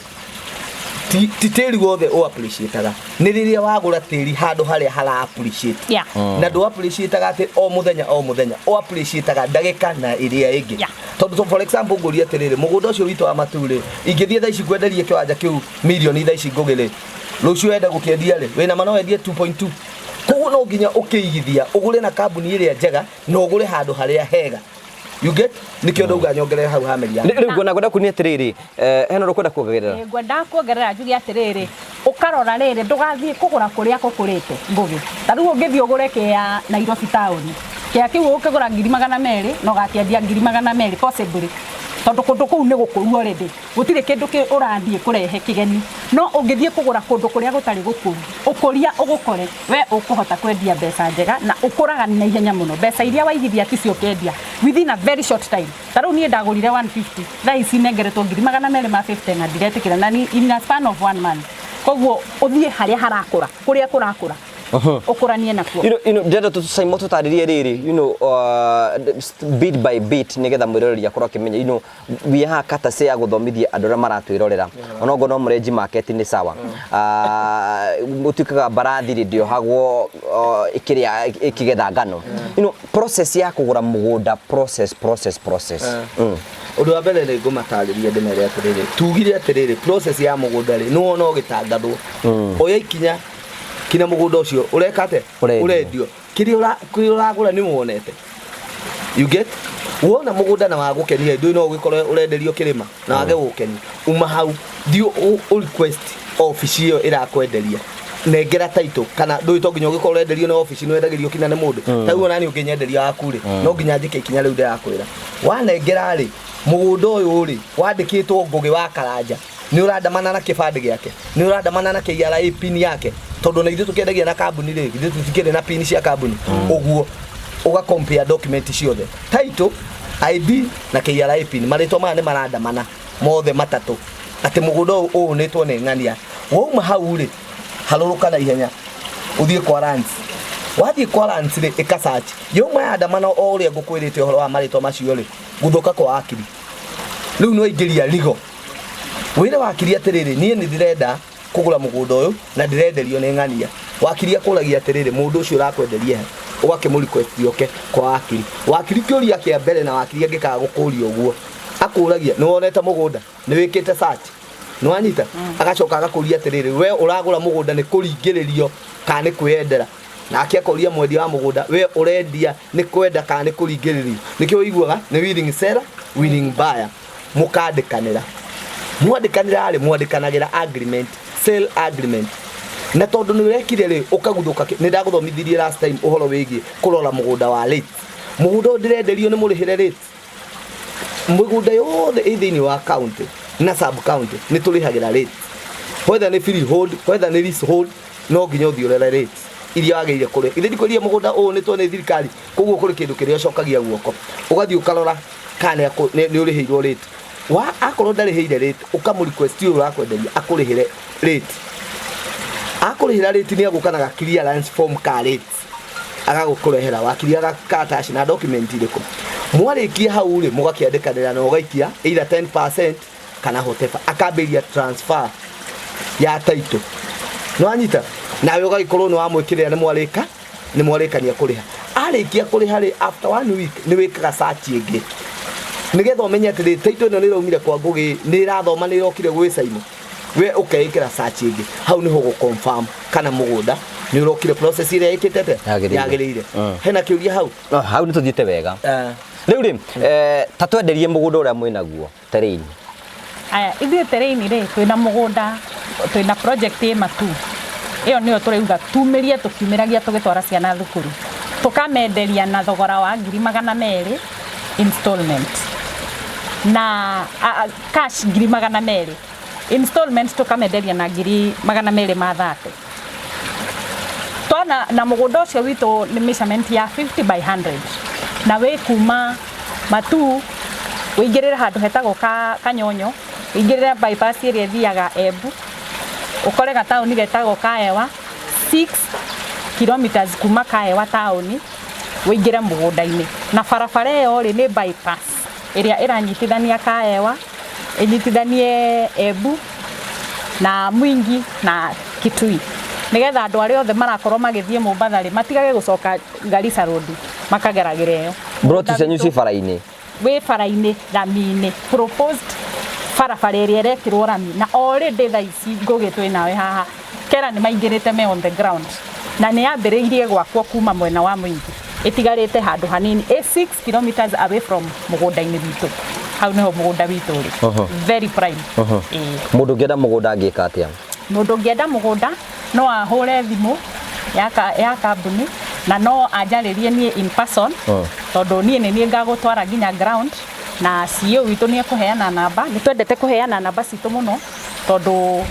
Ti tĩri wothe ũ appreciataga. Nĩ rĩrĩa wagũra tĩri handũ harĩa hara appreciate. Na ndũ appreciataga atĩ o mũthenya o mũthenya, ũ appreciataga ndagĩka na ĩrĩa ĩngĩ. Tondũ for example ngũrie atĩrĩrĩ, mũgũnda ũcio witũ wa Matuu rĩ, ingĩthiĩ thaa ici ngwenderie kĩwanja kĩu mirioni thaa ici Ngũgĩ rĩ, rũciũ wende gũkĩendia rĩ, wĩna ma no wendie 2.2. Koguo no nginya ũkĩigithia, ũgũre na kambuni ĩrĩa njega na ũgũre handũ harĩa hega. You get? Nĩkĩo ndauga nyongerere hau ha Mĩriani. Rĩu ngwenda kwenda kunia atĩrĩrĩ, hena ũndũ ũkwenda kuongerera? Ngwenda kuongerera njuge atĩrĩrĩ, ũkarora rĩrĩ, ndũgathiĩ kũgũra kũrĩa gũkũrĩte Ngũgĩ. Ta rĩu ũngĩthiĩ ũgũre kĩa Nairobi taũni, kĩa kĩu ũkĩgũra 200,000 na ũgakĩendia 200,000 possibly, tondũ kũndũ kũu nĩ gũkũru already, gũtirĩ kĩndũ ũrathiĩ kũrehe kĩgeni. No ũngĩthiĩ kũgũra kũndũ kũrĩa gũtarĩ gũkũru, ũkũria ũgũkore, we ũkũhota kwendia mbeca njega na ũkũraga na ihenya mũno. Mbeca iria waigithia ticio ũkendia within a very short time. Ta rĩu niĩ ndagũrire 150, thaa ici nengeretwo 250,000 na ndiretĩkĩra, na ni in a span of 1 month. Koguo ũthiĩ harĩa harakũra, kũrĩa kũrakũra, ũkũranie nakuo. Ndĩrenda Simon tũtarĩrie rĩrĩ, bit by bit nĩgetha mwĩroreri akorwo akĩmenya, we haha courtesy ya gũthomithia andũ arĩa maratwĩrorera. Onokorwo no mũrenji market nĩ sawa. Gũtuĩkaga mbarathi rĩ ndĩohagwo ĩkĩrĩa ĩkĩgetha ngano. Process ya kũgũra mũgũnda, process, process, process. Ũndũ wa mbere nĩ ngũmatarĩria ndĩmere atĩrĩrĩ, tugire atĩrĩrĩ, process ya mũgũnda rĩ, nĩ wona ũgĩtangathwo. Oya ikinya kinya mũgũnda ũcio ũreka atĩa? Ũrendio. Ũrendio. Kĩrĩa ũragũra nĩ wonete. You get? Wona mũgũnda na wagũkenia, ndũĩ no ũgĩkorwo ũrenderio kĩrĩma na wage gũgũkenia. Uma hau, thiĩ ũ request obici ĩyo ĩrakwenderia. Nengera title kana ndũĩ to nginya ũgĩkorwo ũrenderio nĩ obici, nĩ wendagĩrio kinya nĩ mũndũ. Ta rĩu ona niĩ ũngĩnyenderia waku rĩ, no nginya njĩke ikinya rĩu ndĩrakwĩra. Wanengera rĩ, mũgũnda ũyũ rĩ, wandĩkĩtwo Ngũgĩ wa Karanja. Nĩ ũrandamana na kĩbandĩ gĩake, nĩ ũrandamana na KRA pin yake, tondũ na ithuĩ tũkĩendagia na kambuni rĩ, ithuĩ tũtikĩrĩ na pin cia kambuni. Ũguo ũga compare document ciothe, title, ID na KRA pin, marĩtwa maya nĩ marandamana mothe matatũ, atĩ mũgũnda ũyũ ũũnĩtwo nĩ ng'ania. Wauma hau rĩ, harũrũka na ihenya ũthiĩ kwa lands. Wathiĩ kwa lands rĩ, ĩka search. Yauma yandamana o ũrĩa ngũkwĩrĩte ũhoro wa marĩtwa macio rĩ, gũthũka kwa akiri. Rĩu nĩ waingĩria rigo wĩre wakiri atĩrĩrĩ, niĩ nĩ ndĩrenda kũgũra mũgũnda ũyũ na ndĩrenderio nĩ ng'ania. Wakiri akũragia atĩrĩrĩ, mũndũ ũcio ũrakwenderia he? Ũgakĩmũ request oke kwa wakiri. Wakiri kĩũria kĩa mbere, na wakiri angĩkaga gũkũria ũguo, akũragia nĩ wonete mũgũnda, nĩ wĩkĩte search, nĩ wanyita? Agacoka agakũria atĩrĩrĩ, we ũragũra mũgũnda nĩ kũringĩrĩrio kana nĩ kwĩyendera? Nake akoria mwendia wa mũgũnda, we ũrendia nĩ kwenda kana nĩ kũringĩrĩrio? Nĩkĩo ũiguaga nĩ willing seller, willing buyer. Mũkandĩkanĩra, mwandĩkanĩra rĩ, mwandĩkanagĩra agreement, sale agreement. Na tondũ nĩ ũrekire rĩ, ũkaguthũka nĩ ndagũthomithirie last time ũhoro wĩgiĩ kũrora mũgũnda wa rate. Mũgũnda ũyũ ndĩrenderio nĩ mũrĩhĩre rate. Mĩgũnda yothe ĩ thĩinĩ wa county na sub county nĩ tũrĩhagĩra rate, whether nĩ freehold, whether nĩ leasehold, no nginya ũthiĩ ũrore rate iria wagĩrĩire kũrĩha. Ithe ndikwĩrire mũgũnda ũyũ nĩ nĩ thirikari, koguo kũrĩ kĩndũ kĩrĩa ũcokagia guoko, ũgathiĩ ũkarora kana nĩ ũrĩhĩirwo rate. Wa akorwo ndarĩhĩire rate, ũkamũ request ũyũ ũrakwenderia akũrĩhĩre rate. Akũrĩhĩra rate, nĩ agũka na ga clearance form ka rate, agagũkũrehera. Wakiri agaka na document irĩkũ. Mwarĩkia hau rĩ, mũgakĩandĩkanĩra na ũgaikia either 10% kana whatever, akambĩrĩria transfer ya title. Nĩ wanyita? Nawe ũgagĩkorwo nĩ wamwĩkĩrĩra, nĩ mwarĩka, nĩ mwarĩkania kũrĩha. Arĩkia kũrĩha rĩ, after one week nĩ wĩkaga search ĩngĩ, nĩgetha ũmenye atĩrĩ, title ĩno nĩ ĩraumire kwa Ngũgĩ, nĩ ĩrathoma, nĩ ĩrokire gwĩ Saimo. We ũkeĩkĩra search ĩngĩ hau, nĩho gũ confirm kana mũgũnda nĩ ũrokire process ĩrĩa ĩkĩte atĩa? Yagĩrĩire. Yagĩrĩire. Hena kĩũria hau? No, hau nĩ tũthiĩte wega. Rĩu rĩ, ta twenderie mũgũnda ũrĩa mwĩnaguo Terrain. Aya, ithuĩ Terrain rĩ, twĩna mũgũnda, twĩna project ĩ Matu. Ĩyo nĩyo tũrauga tumĩrie, tũkiumĩragia tũgĩtwara ciana thukuru, tũkamenderia na thogora wa 200,000 installment na cash 200,000, installment tũkamenderia na 230,000. Twana na mũgũnda ũcio witũ nĩ measurement ya 50 by 100, na wĩ kuma Matu ũingĩrĩre handũ hetagwo Kanyonyo, ũingĩrĩre bypass ĩrĩa ĩthiaga Embu, ũkore gataũni getagwo Kaewa, 6 kilometers kuma Kaewa taũni ũingĩre mũgũnda-inĩ. Na barabara ĩyo rĩ, nĩ bypass ĩrĩa ĩranyitithania Kaewa, ĩnyitithanie Embu na Mwingi na Kitui, nigetha andũ arĩa othe marakorwo magĩthiĩ Mombatha rĩ, matigage gũcoka Garissa Road, makageragĩra ĩyo. Mburoti cianyu ci bara-inĩ? Wĩ bara-inĩ, rami-inĩ, proposed barabara ĩrĩa ĩrekĩrwo rami. Na already thaa ici Ngũgĩ twĩ nawe haha, kera nĩ maingĩrĩte, me on the ground, na nĩ yambĩrĩirie gwakwo kuma mwena wa Mwingi, ĩtigarĩte handũ hanini, ĩ 6 kilometers away from mũgũnda-inĩ witũ. Hau nĩho mũgũnda witũ ũrĩ. Very prime. Ĩĩ. Mũndũ ũngĩenda mũgũnda angĩka atĩa? Mũndũ ũngĩenda mũgũnda no ahũre thimũ ya kambuni, na no anjarĩrie niĩ in person, tondũ niĩ nĩ niĩ ngagũtwara nginya ground, na CEO witũ nĩ ekũheana namba. Nĩ twendete kũheana namba citũ mũno, tondũ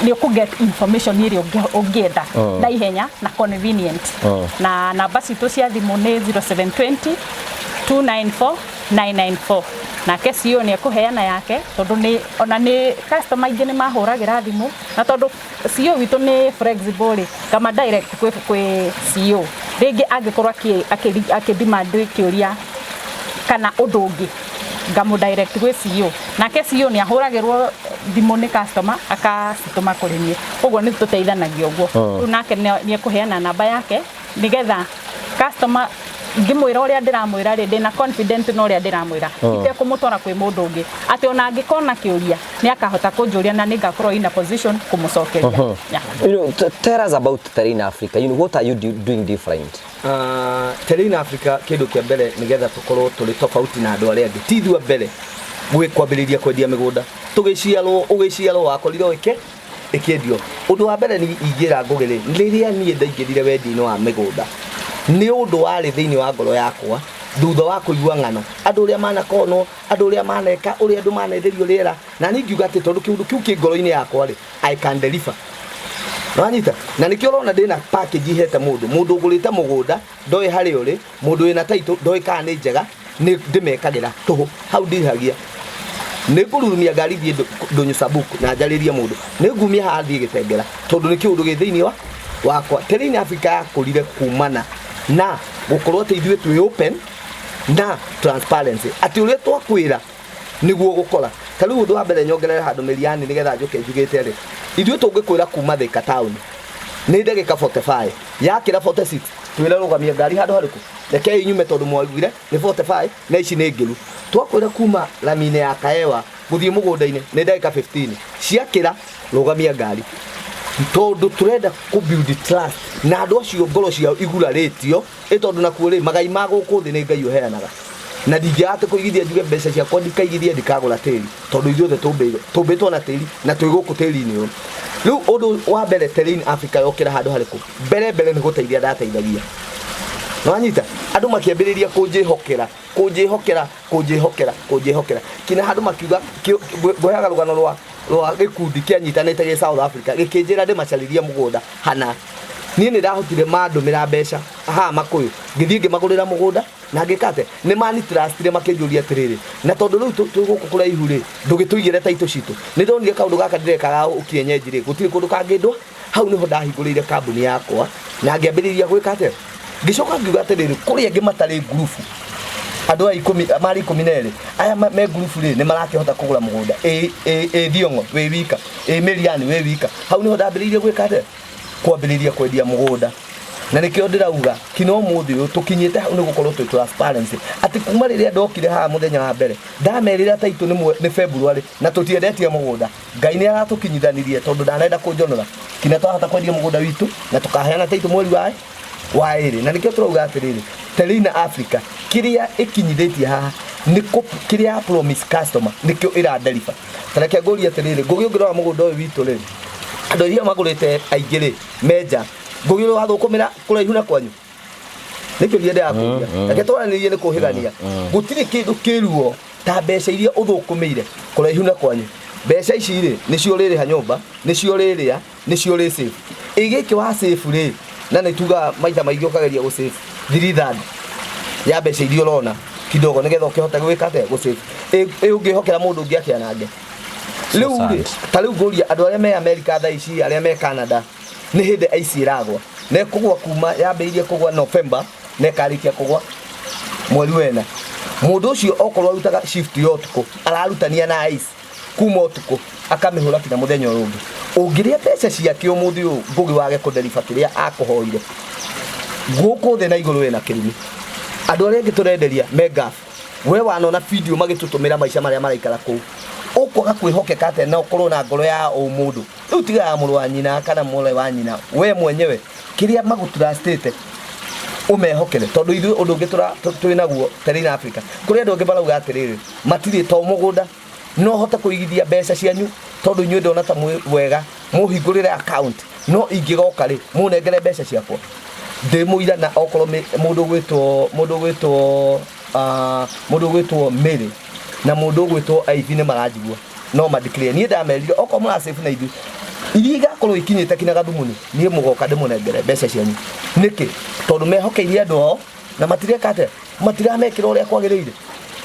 nĩ ũkũ get information ĩrĩa ũngĩenda na ihenya na convenient. Na namba citũ cia thimũ nĩ 0720 294 994. Nake CEO nĩ ekũheana yake, tondũ nĩ ona nĩ customer aingĩ nĩ mahũragĩra thimũ, na tondũ CEO witũ nĩ flexible rĩ, kama direct kwĩ CEO rĩngĩ angĩkorwo akĩ demand kĩũria kana ũndũ ũngĩ, ngamũ direct gwĩ CEO. Nake CEO nĩ ahũragĩrwo thimũ nĩ customer, akacitũma kũrĩ niĩ. Ũguo nĩ tũteithanagia ũguo. Rĩu nake nĩ ekũheana namba yake, nĩgetha customer ngĩmwĩra ũrĩa ndĩramwĩra rĩ, ndĩna confident na ũrĩa ndĩramwĩra, itekũmũtwara kwĩ mũndũ ũngĩ, atĩ ona angĩkona kĩũria nĩ akahota kũnjũria na nĩ ngakorwo in a position kũmũcokeria. Yeah. Tell us about Terrain Africa. What are you doing different? Terrain Africa, kĩndũ kĩa mbere, nĩgetha tũkorwo tũrĩ tofauti na andũ arĩa angĩ, ti ithuĩ a mbere gwĩ kwambĩrĩria kwendia mĩgũnda. Tũgĩciarwo, ũgĩciarwo wakorire ĩke ĩkĩendio. Ũndũ wa mbere nĩ ingĩra Ngũgĩ rĩ, rĩrĩa niĩ ndaingĩrire wendia-inĩ wa mĩgũnda, nĩ ũndũ warĩ thĩinĩ wa ngoro yakwa thutha wa kũigua ng'ano, andũ ũrĩa manakonwo, andũ ũrĩa maneka, ũrĩa andũ manenderio rĩera, na niĩ ngiuga atĩ tondũ kĩũndũ kĩu kĩ ngoro-inĩ yakwa rĩ, I can deliver. Wanyita? Na nĩkĩo ũrona ndĩna package ihete mũndũ. Mũndũ ũgũrĩte mũgũnda ndoĩ harĩa ũrĩ, mũndũ wĩna title ndoĩ kana nĩ njega, nĩ ndĩmekagĩra tũhũ hau, ndihagia. Nĩ ngũrurumia ngari thiĩ ndũnyũ Sabuk na njarĩrie mũndũ, nĩ ngumia haha thiĩ Gĩtengera, tondũ nĩ kĩũndũ gĩ thĩinĩ wa wakwa. Terrain Africa yakũrire kumana na gũkorwo atĩ ithuĩ twĩ open na transparency, atĩ ũrĩa twakwĩra Nĩguo gũkora ta rĩu ũndũ wa mbere nyongerere handũ mĩriani nĩgetha njũke njugĩte rĩ, ithuĩ tũngĩkwĩra kuma Thika town nĩ ndagĩka 45, yakĩra 46 twĩre rũgamia ngari handũ harĩkũ, rekei nyume tondũ mwaugire nĩ 45 na ici nĩ ngĩru. Twakwĩra kuma rami-inĩ ya Kaewa gũthiĩ mũgũnda-inĩ nĩ ndagĩka 15, ciakĩra rũgamia ngari, tondũ tũrenda kũ build trust na andũ acio ngoro ciao igurarĩtio. Ĩ tondũ nakuo rĩ, magai ma gũkũ thĩ nĩ Ngai ũheanaga, na ndingĩaga atĩ kũigithia njuge mbeca ciakwa ndikaigithie ndikagũra tĩri, tondũ ithuothe tũmbĩtwo na tĩri na twĩ gũkũ tĩri-inĩ ũyũ. Rĩu ũndũ wa mbere, Terrain Africa yokĩra handũ harĩkũ? Mbere mbere nĩ gũteithia ndateithagia, nĩwanyita? Andũ makĩambĩrĩria kũnjĩhokera, kũnjĩhokera, kũnjĩhokera, kũnjĩhokera kinya handũ makiuga. Ngũheaga rũgano rwa gĩkundi kĩanyitanĩte gĩ South Africa, gĩkĩnjĩra ndĩmacarĩrie mũgũnda hana. Niĩ nĩ ndahotire, mandũmĩra mbeca haha Makũyũ, ngĩthiĩ ngĩmagũrĩra mũgũnda na ngĩka atĩ nĩ manitrustire. Makĩnjũria atĩrĩrĩ, na tondũ rĩu twĩ gũkũ kũraihu rĩ, ndũgĩtũigĩre taitũ citũ. Nĩ ndonire kaũndũ gaka ndĩrekaga ũkienyenji rĩ, gũtirĩ kũndũ kangĩndwa. Hau nĩho ndahingũrĩire kambuni yakwa na ngĩambĩrĩria gwĩka atĩa. Ngĩcoka ngiuga atĩrĩrĩ, kũrĩ angĩ matarĩ ngurubu, andũ aya 10 marĩ 12 aya me ngurubu rĩ, nĩ marakĩhota kũgũra mũgũnda. Ĩ Thiong'o wĩ wika, ĩ Mĩriani wĩ wika. Hau nĩho ndambĩrĩirie gwĩka atĩa, kwambĩrĩria kwendia mũgũnda. Na nĩkĩo ndĩrauga kinya ũmũthĩ ũyũ tũkinyĩte hau nĩ gũkorwo twĩ transparency, atĩ kuma rĩrĩa ndokire haha mũthenya wa mbere ndamerĩra taitũ nĩ February na tũtiendetie mũgũnda. Ngai nĩ aratũkinyithanirie tondũ ndanenda kũnjonora kinya twahota kwendia mũgũnda witũ na tũkaheana taitũ mweri wa ĩrĩ. Na nĩkĩo tũrauga atĩrĩrĩ, Terrain Africa kĩrĩa ĩkinyithĩtie haha nĩ kĩrĩa ya promise customer nĩkĩo ĩra deliver. Ta reke ngũrie atĩrĩrĩ, Ngũgĩ, ũngĩrora mũgũnda ũyũ witũ rĩ, andũ iria magũrĩte aingĩ rĩ menja. Ngũgĩ, ũrĩ wathũkũmĩra kũraihu na kwanyu? Nĩ kĩũria ndĩrakũria, reke twaranĩrie. Nĩ kũhĩgania, gũtirĩ kĩndũ kĩruo ta mbeca iria ũthũkũmĩire kũraihu na kwanyu. Mbeca ici rĩ, nĩcio ũrĩrĩha nyũmba, nĩcio ũrĩrĩa, nĩcio ũrĩ save. Ĩ gĩkĩ wa save rĩ, na nĩ tugaga maita maingĩ ũkageria gũ save 3/3 ya mbeca iria ũrona kidogo nĩgetha ũkĩhote gwĩka atĩa, gũ save. Ĩ ũngĩhokera mũndũ ũngĩ akĩanange rĩu rĩ? Ta rĩu ngũria andũ arĩa me America thaa ici, arĩa me Canada, nĩ hĩndĩ ici ĩragwa na ĩkũgwa kuma yambĩrĩirie kũgwa November na ĩkarĩkia kũgwa mweri wena. Mũndũ ũcio okorwo arutaga shift ya ũtukũ, ararutania na ice kuma ũtukũ akamĩhũra kinya mũthenya ũyũ ũngĩ. Ũngĩrĩa mbeca ciake ũmũthĩ ũyũ, Ngũgĩ, wage kũdeliver kĩrĩa akũhoire, gũkũ thĩ na igũrũ wĩna kĩrumi. Andũ arĩa angĩ tũrenderia me Gulf, we wanona video magĩtũtũmĩra maica marĩa maraikara kũu, ũkwaga kwĩhokeka atĩa na ũkorwo na ngoro ya ũmũndũ? Rĩu tiga ya mũrũ wa nyina kana mwarĩ wa nyina, we mwenyewe kĩrĩa magũtrustĩte ũmehokere. Tondũ ithuĩ ũndũ ũngĩ twĩ naguo Terrain Africa, kũrĩ andũ angĩ marauga atĩrĩrĩ, matirĩ to mũgũnda, no hote kũigithia mbeca cianyu tondũ inyuĩ ndona ta mwĩ wega, mũhingũrĩre account, no ingĩgoka rĩ, mũnengere mbeca ciakwa ndĩ mũira. Na okorwo mũndũ ũgwĩtwo Mary na mũndũ ũgwĩtwo Ivy nĩ maranjigua, no mandikĩrĩre niĩ ndamerire okorwo mũrasave na ithuĩ, iria igakorwo ikinyĩte kinya gathumuni, niĩ mũgoka ndĩmũnengere mbeca cianyu. Nĩkĩ? Tondũ mehokeirie andũ ao na matireka atĩa, matiramekĩra ũrĩa kwagĩrĩire.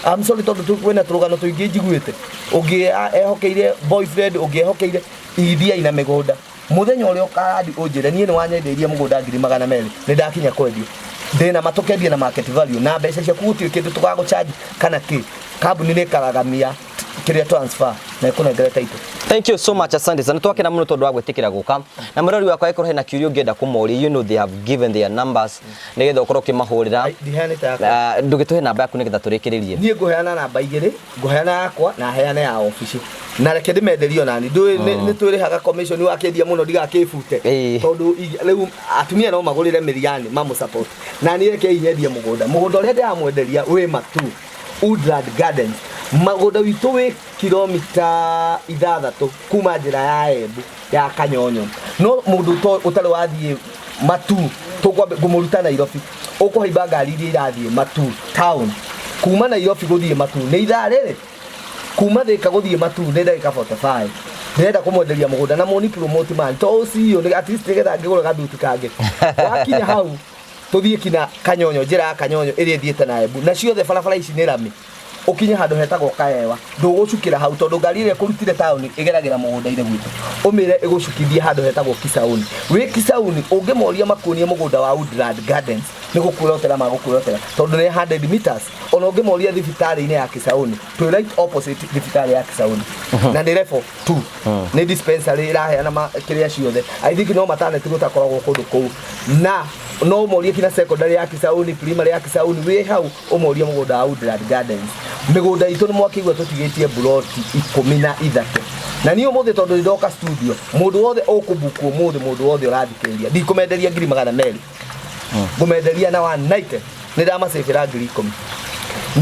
I'm sorry, tondũ kwĩna tũrũgano tũingĩ njiguĩte, ũngĩ ehokeire boyfriend, ũngĩ ehokeire. Igithiai na mĩgũnda, mũthenya ũrĩa ũkarandi ũnjĩre niĩ nĩ wanyendeirie mũgũnda 200,000, nĩ ndakinya kwendia, ndĩna matũkendia na market value na mbeca ciaku, gũtirĩ kĩndũ tũgagũcharge kana kĩ. Kambuni nĩ ĩkaragamia kĩrĩa transfer na ĩkũnengere title. Thank you so much, asante sana. Twakena muno tondu wa gwitikira guka. Na mwirori wakwa, ĩkorwo hena kĩũria ũngĩenda kũmoria, you know they have given their numbers nĩgetha ũkorwo ũkĩmahũrĩra. Ndiheanĩte yakwa. Ndũgĩtũhe namba yaku nĩgetha tũrĩkĩrĩrie. Niĩ ngũheana namba igĩrĩ, ngũheana yakwa na heane ya obici, na reke ndĩmenderie onani. Ndũĩ nĩ twĩrĩhaga commission wakĩendia mũno, ndigakĩbute. Tondũ rĩu atumia no magũrĩre mĩriani mamũ support. Na niĩ reke nyendie mũgũnda. Mũgũnda ũrĩa ndĩramwenderia wĩ Matu Woodland Gardens. Mũgũnda witũ wĩ kilomita 6 kuma njĩra ya Embu ya Kanyonyo. No mũndũ ũtarĩ wathiĩ Matu, tũkwambe ngũmũruta Nairobi, ũkũhaimba ngari iria irathiĩ Matu town. Kuma Nairobi gũthiĩ Matu nĩ ithaa rĩrĩ, kuma Thika gũthiĩ Matu nĩ ndagĩka 45. Ndĩrenda kũmwenderia mũgũnda na mũni promote man to ũcio nĩ at least nĩgetha ngĩgũra gathuti kangĩ. Wakinya hau tũthiĩ kinya Kanyonyo, njĩra ya Kanyonyo ĩrĩa ĩthiĩte na Embu, na ciothe barabara ici nĩ rami. Ũkinye handũ hetagwo Kaewa, ndũgũcukĩra hau tondũ ngari ĩrĩa ĩkũrutire taũni ĩgeragĩra mũgũnda-inĩ gwitũ. Ũmĩre ĩgũcukithie handũ hetagwo Kisauni. Wĩ Kisauni ũngĩmoria makuonie mũgũnda wa Woodland Gardens nĩ gũkwĩrotera magũkwĩrotera tondũ nĩ 100 meters. Ona ũngĩmoria thibitarĩ-inĩ ya Kisauni, twĩ right opposite thibitarĩ ya Kisauni. Na nĩ level 2. Nĩ dispensary ĩraheana kĩrĩa ciothe. I think no maternity gũtakoragwo kũndũ kũu. Na no ũmorie kinya secondary ya Kisauni, primary ya Kisauni, wĩ hau ũmorie mũgũnda wa Woodland Gardens. Mĩgũnda itũ nĩ mwakĩigua tũtigĩtie mburoti 13. Na niĩ ũmũthĩ tondũ nĩndoka studio, mũndũ wothe ũkũbuku ũmũthĩ, mũndũ wothe ũrathikĩrĩria, ndikũmenderia ngiri magana merĩ. Ngũmenderia na 190. Nĩ ndamacĩbĩra ngiri 10.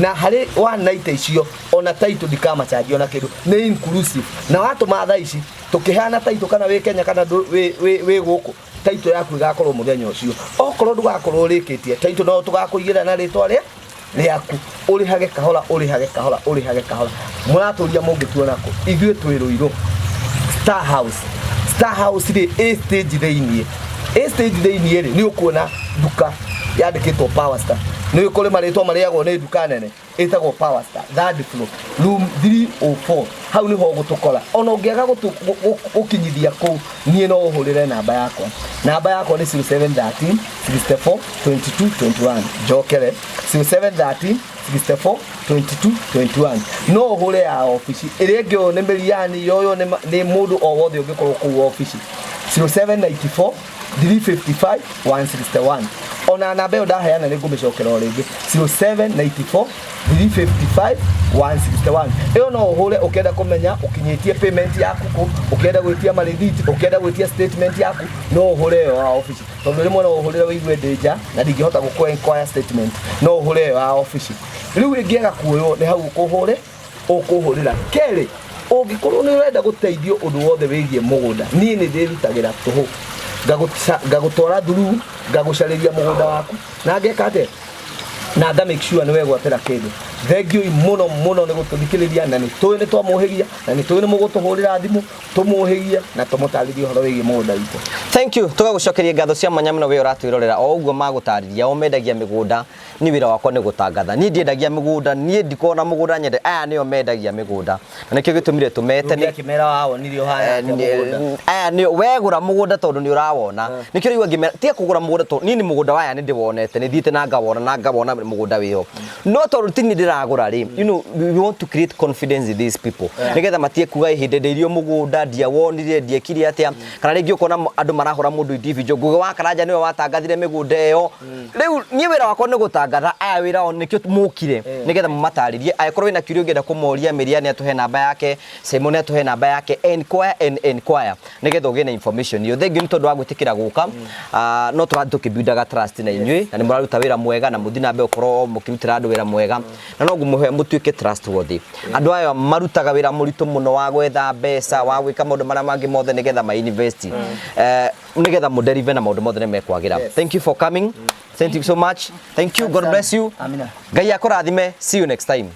Na harĩ 190 icio, ona title ndikamachanjia ona kĩndũ, nĩ inclusive. Na watũma thaa ici, tũkĩheana title kana wĩ Kenya kana wĩ gũkũ, title yaku ĩgakorwo mũthenya ũcio. Okorwo ndũgakorwo ũrĩkĩtie, title no tũgakũigĩra na rĩtwa rĩaku, ũrĩhage kahora, ũrĩhage kahora, ũrĩhage kahora. Mũratũria mũngĩtuona kũ? Ithuĩ twĩ Ruiru Star House. Star House rĩ, ĩ stage thĩiniĩ. Ĩ stage thĩiniĩ rĩ, nĩ ũkuona nduka yandĩkĩtwo Power Star. Nĩ kũrĩ marĩtwa marĩagwo nĩ nduka nene, ĩtagwo Power Star, third floor, room 304. Hau nĩho ũgũtũkora. Ona ũngĩaga gũkinyithia kũu, niĩ no ũhũrĩre namba yakwa. Namba yakwa nĩ 0713 64 22 21. Njokere 0713 64 22 21. No ũhũre ya obici ĩrĩa ĩngĩ, ũyũ nĩ Mĩriani, yoyo nĩ mũndũ o wothe ũngĩkorwo kũu obici, 0794 355 161. Ona namba ĩyo ndaheana nĩ ngũmĩcokera o rĩngĩ, 0794 355 161. Ĩyo no ũhũre ũkĩenda kũmenya ũkinyĩtie payment yaku kũ, ũkĩenda gwĩtia marĩthiti, ũkĩenda gwĩtia statement yaku, no ũhũre ĩyo ya obici, tondũ rĩmwe no ũhũrĩre wĩigue ndĩ nja na ndingĩhota gũkũ inquire statement, no ũhũre ĩyo ya obici. Rĩu ĩngĩaga kuoywo nĩ hau ũkũhũre ũkũhũrĩra. Kerĩ, ũngĩkorwo nĩ ũrenda gũteithio ũndũ wothe wĩgiĩ mũgũnda, niĩ nĩ ndĩrutagĩra tũhũ, ngagũtwara through, ngagũcarĩria mũgũnda waku na ngeka atĩa, na nga make sure nĩ wegwatĩra kĩndũ. Thengiũi mũno mũno nĩ gũtũthikĩrĩria, na nĩ tũĩ nĩ twamũhĩgia, na nĩ tũĩ nĩ mũgũtũhũrĩra thimũ tũmũhĩgie na tũmũtarĩrie ũhoro wĩgiĩ mũgũnda witũ. Thank you. Tũgagũcokeria ngatho cia mwanya mũno we ũratwĩrorera. O ũguo magũtarĩria, o mendagia mĩgũnda. Niĩ wĩra wakwa nĩ gũtangatha. Niĩ ndiendagia mĩgũnda, niĩ ndikoragwo na mũgũnda nyende. Aya nĩo mendagia mĩgũnda. Na nĩkĩo gĩtũmire tũmete nĩ Akĩmera wawonire ũhana atĩa mũgũnda. Aya nĩ wegũra mũgũnda tondũ nĩ ũrawona. Nĩkĩo rĩu angĩ tiga kũgũra mũgũnda tondũ niĩ nĩ mũgũnda waya nĩ ndĩwonete, nĩ thiĩte na ngawona na ngawona mũgũnda wĩho. No tondũ ti niĩ ndĩragũra rĩ, we want to create confidence in these people. Nĩgetha matige kuga hĩndĩ ndĩirio mũgũnda, ndiawonire, ndiekire atĩa. Kana rĩngĩ ũkona andũ marahũra mũndũ individual. Ngugi wa Karanja nĩwe watangathire mĩgũnda ĩyo. Rĩu niĩ wĩra wakwa nĩ gũtangatha, aya wĩra wao nĩkĩo mũkire nĩgetha mũmatarĩrie. Angĩkorwo wĩna kĩũria ũngĩenda kũmoria, Mĩria nĩ atũhe namba yake, Simon nĩ atũhe namba yake, enquire and enquire nĩgetha ũgĩe na information ĩyo. Thank you nĩ tondũ wa gwĩtĩkĩra gũka. No tũrathiĩ tũkĩbuildaga trust na inyuĩ, na nĩ mũraruta wĩra mwega, na mũthiĩ na mbere gũkorwo mũkĩrutĩra andũ wĩra mwega, na no ngũmũhe mũtuĩke trustworthy. Andũ aya marutaga wĩra mũritũ mũno wa gwetha mbeca, wa gwĩka maũndũ marĩa mangĩ mothe nĩgetha ma invest, nĩgetha mũdeliver na maũndũ mothe nĩ mekwagĩra. Thank you for coming. Thank you so much. Thank you. God bless you. Amina. Ngai akũrathime. See you next time.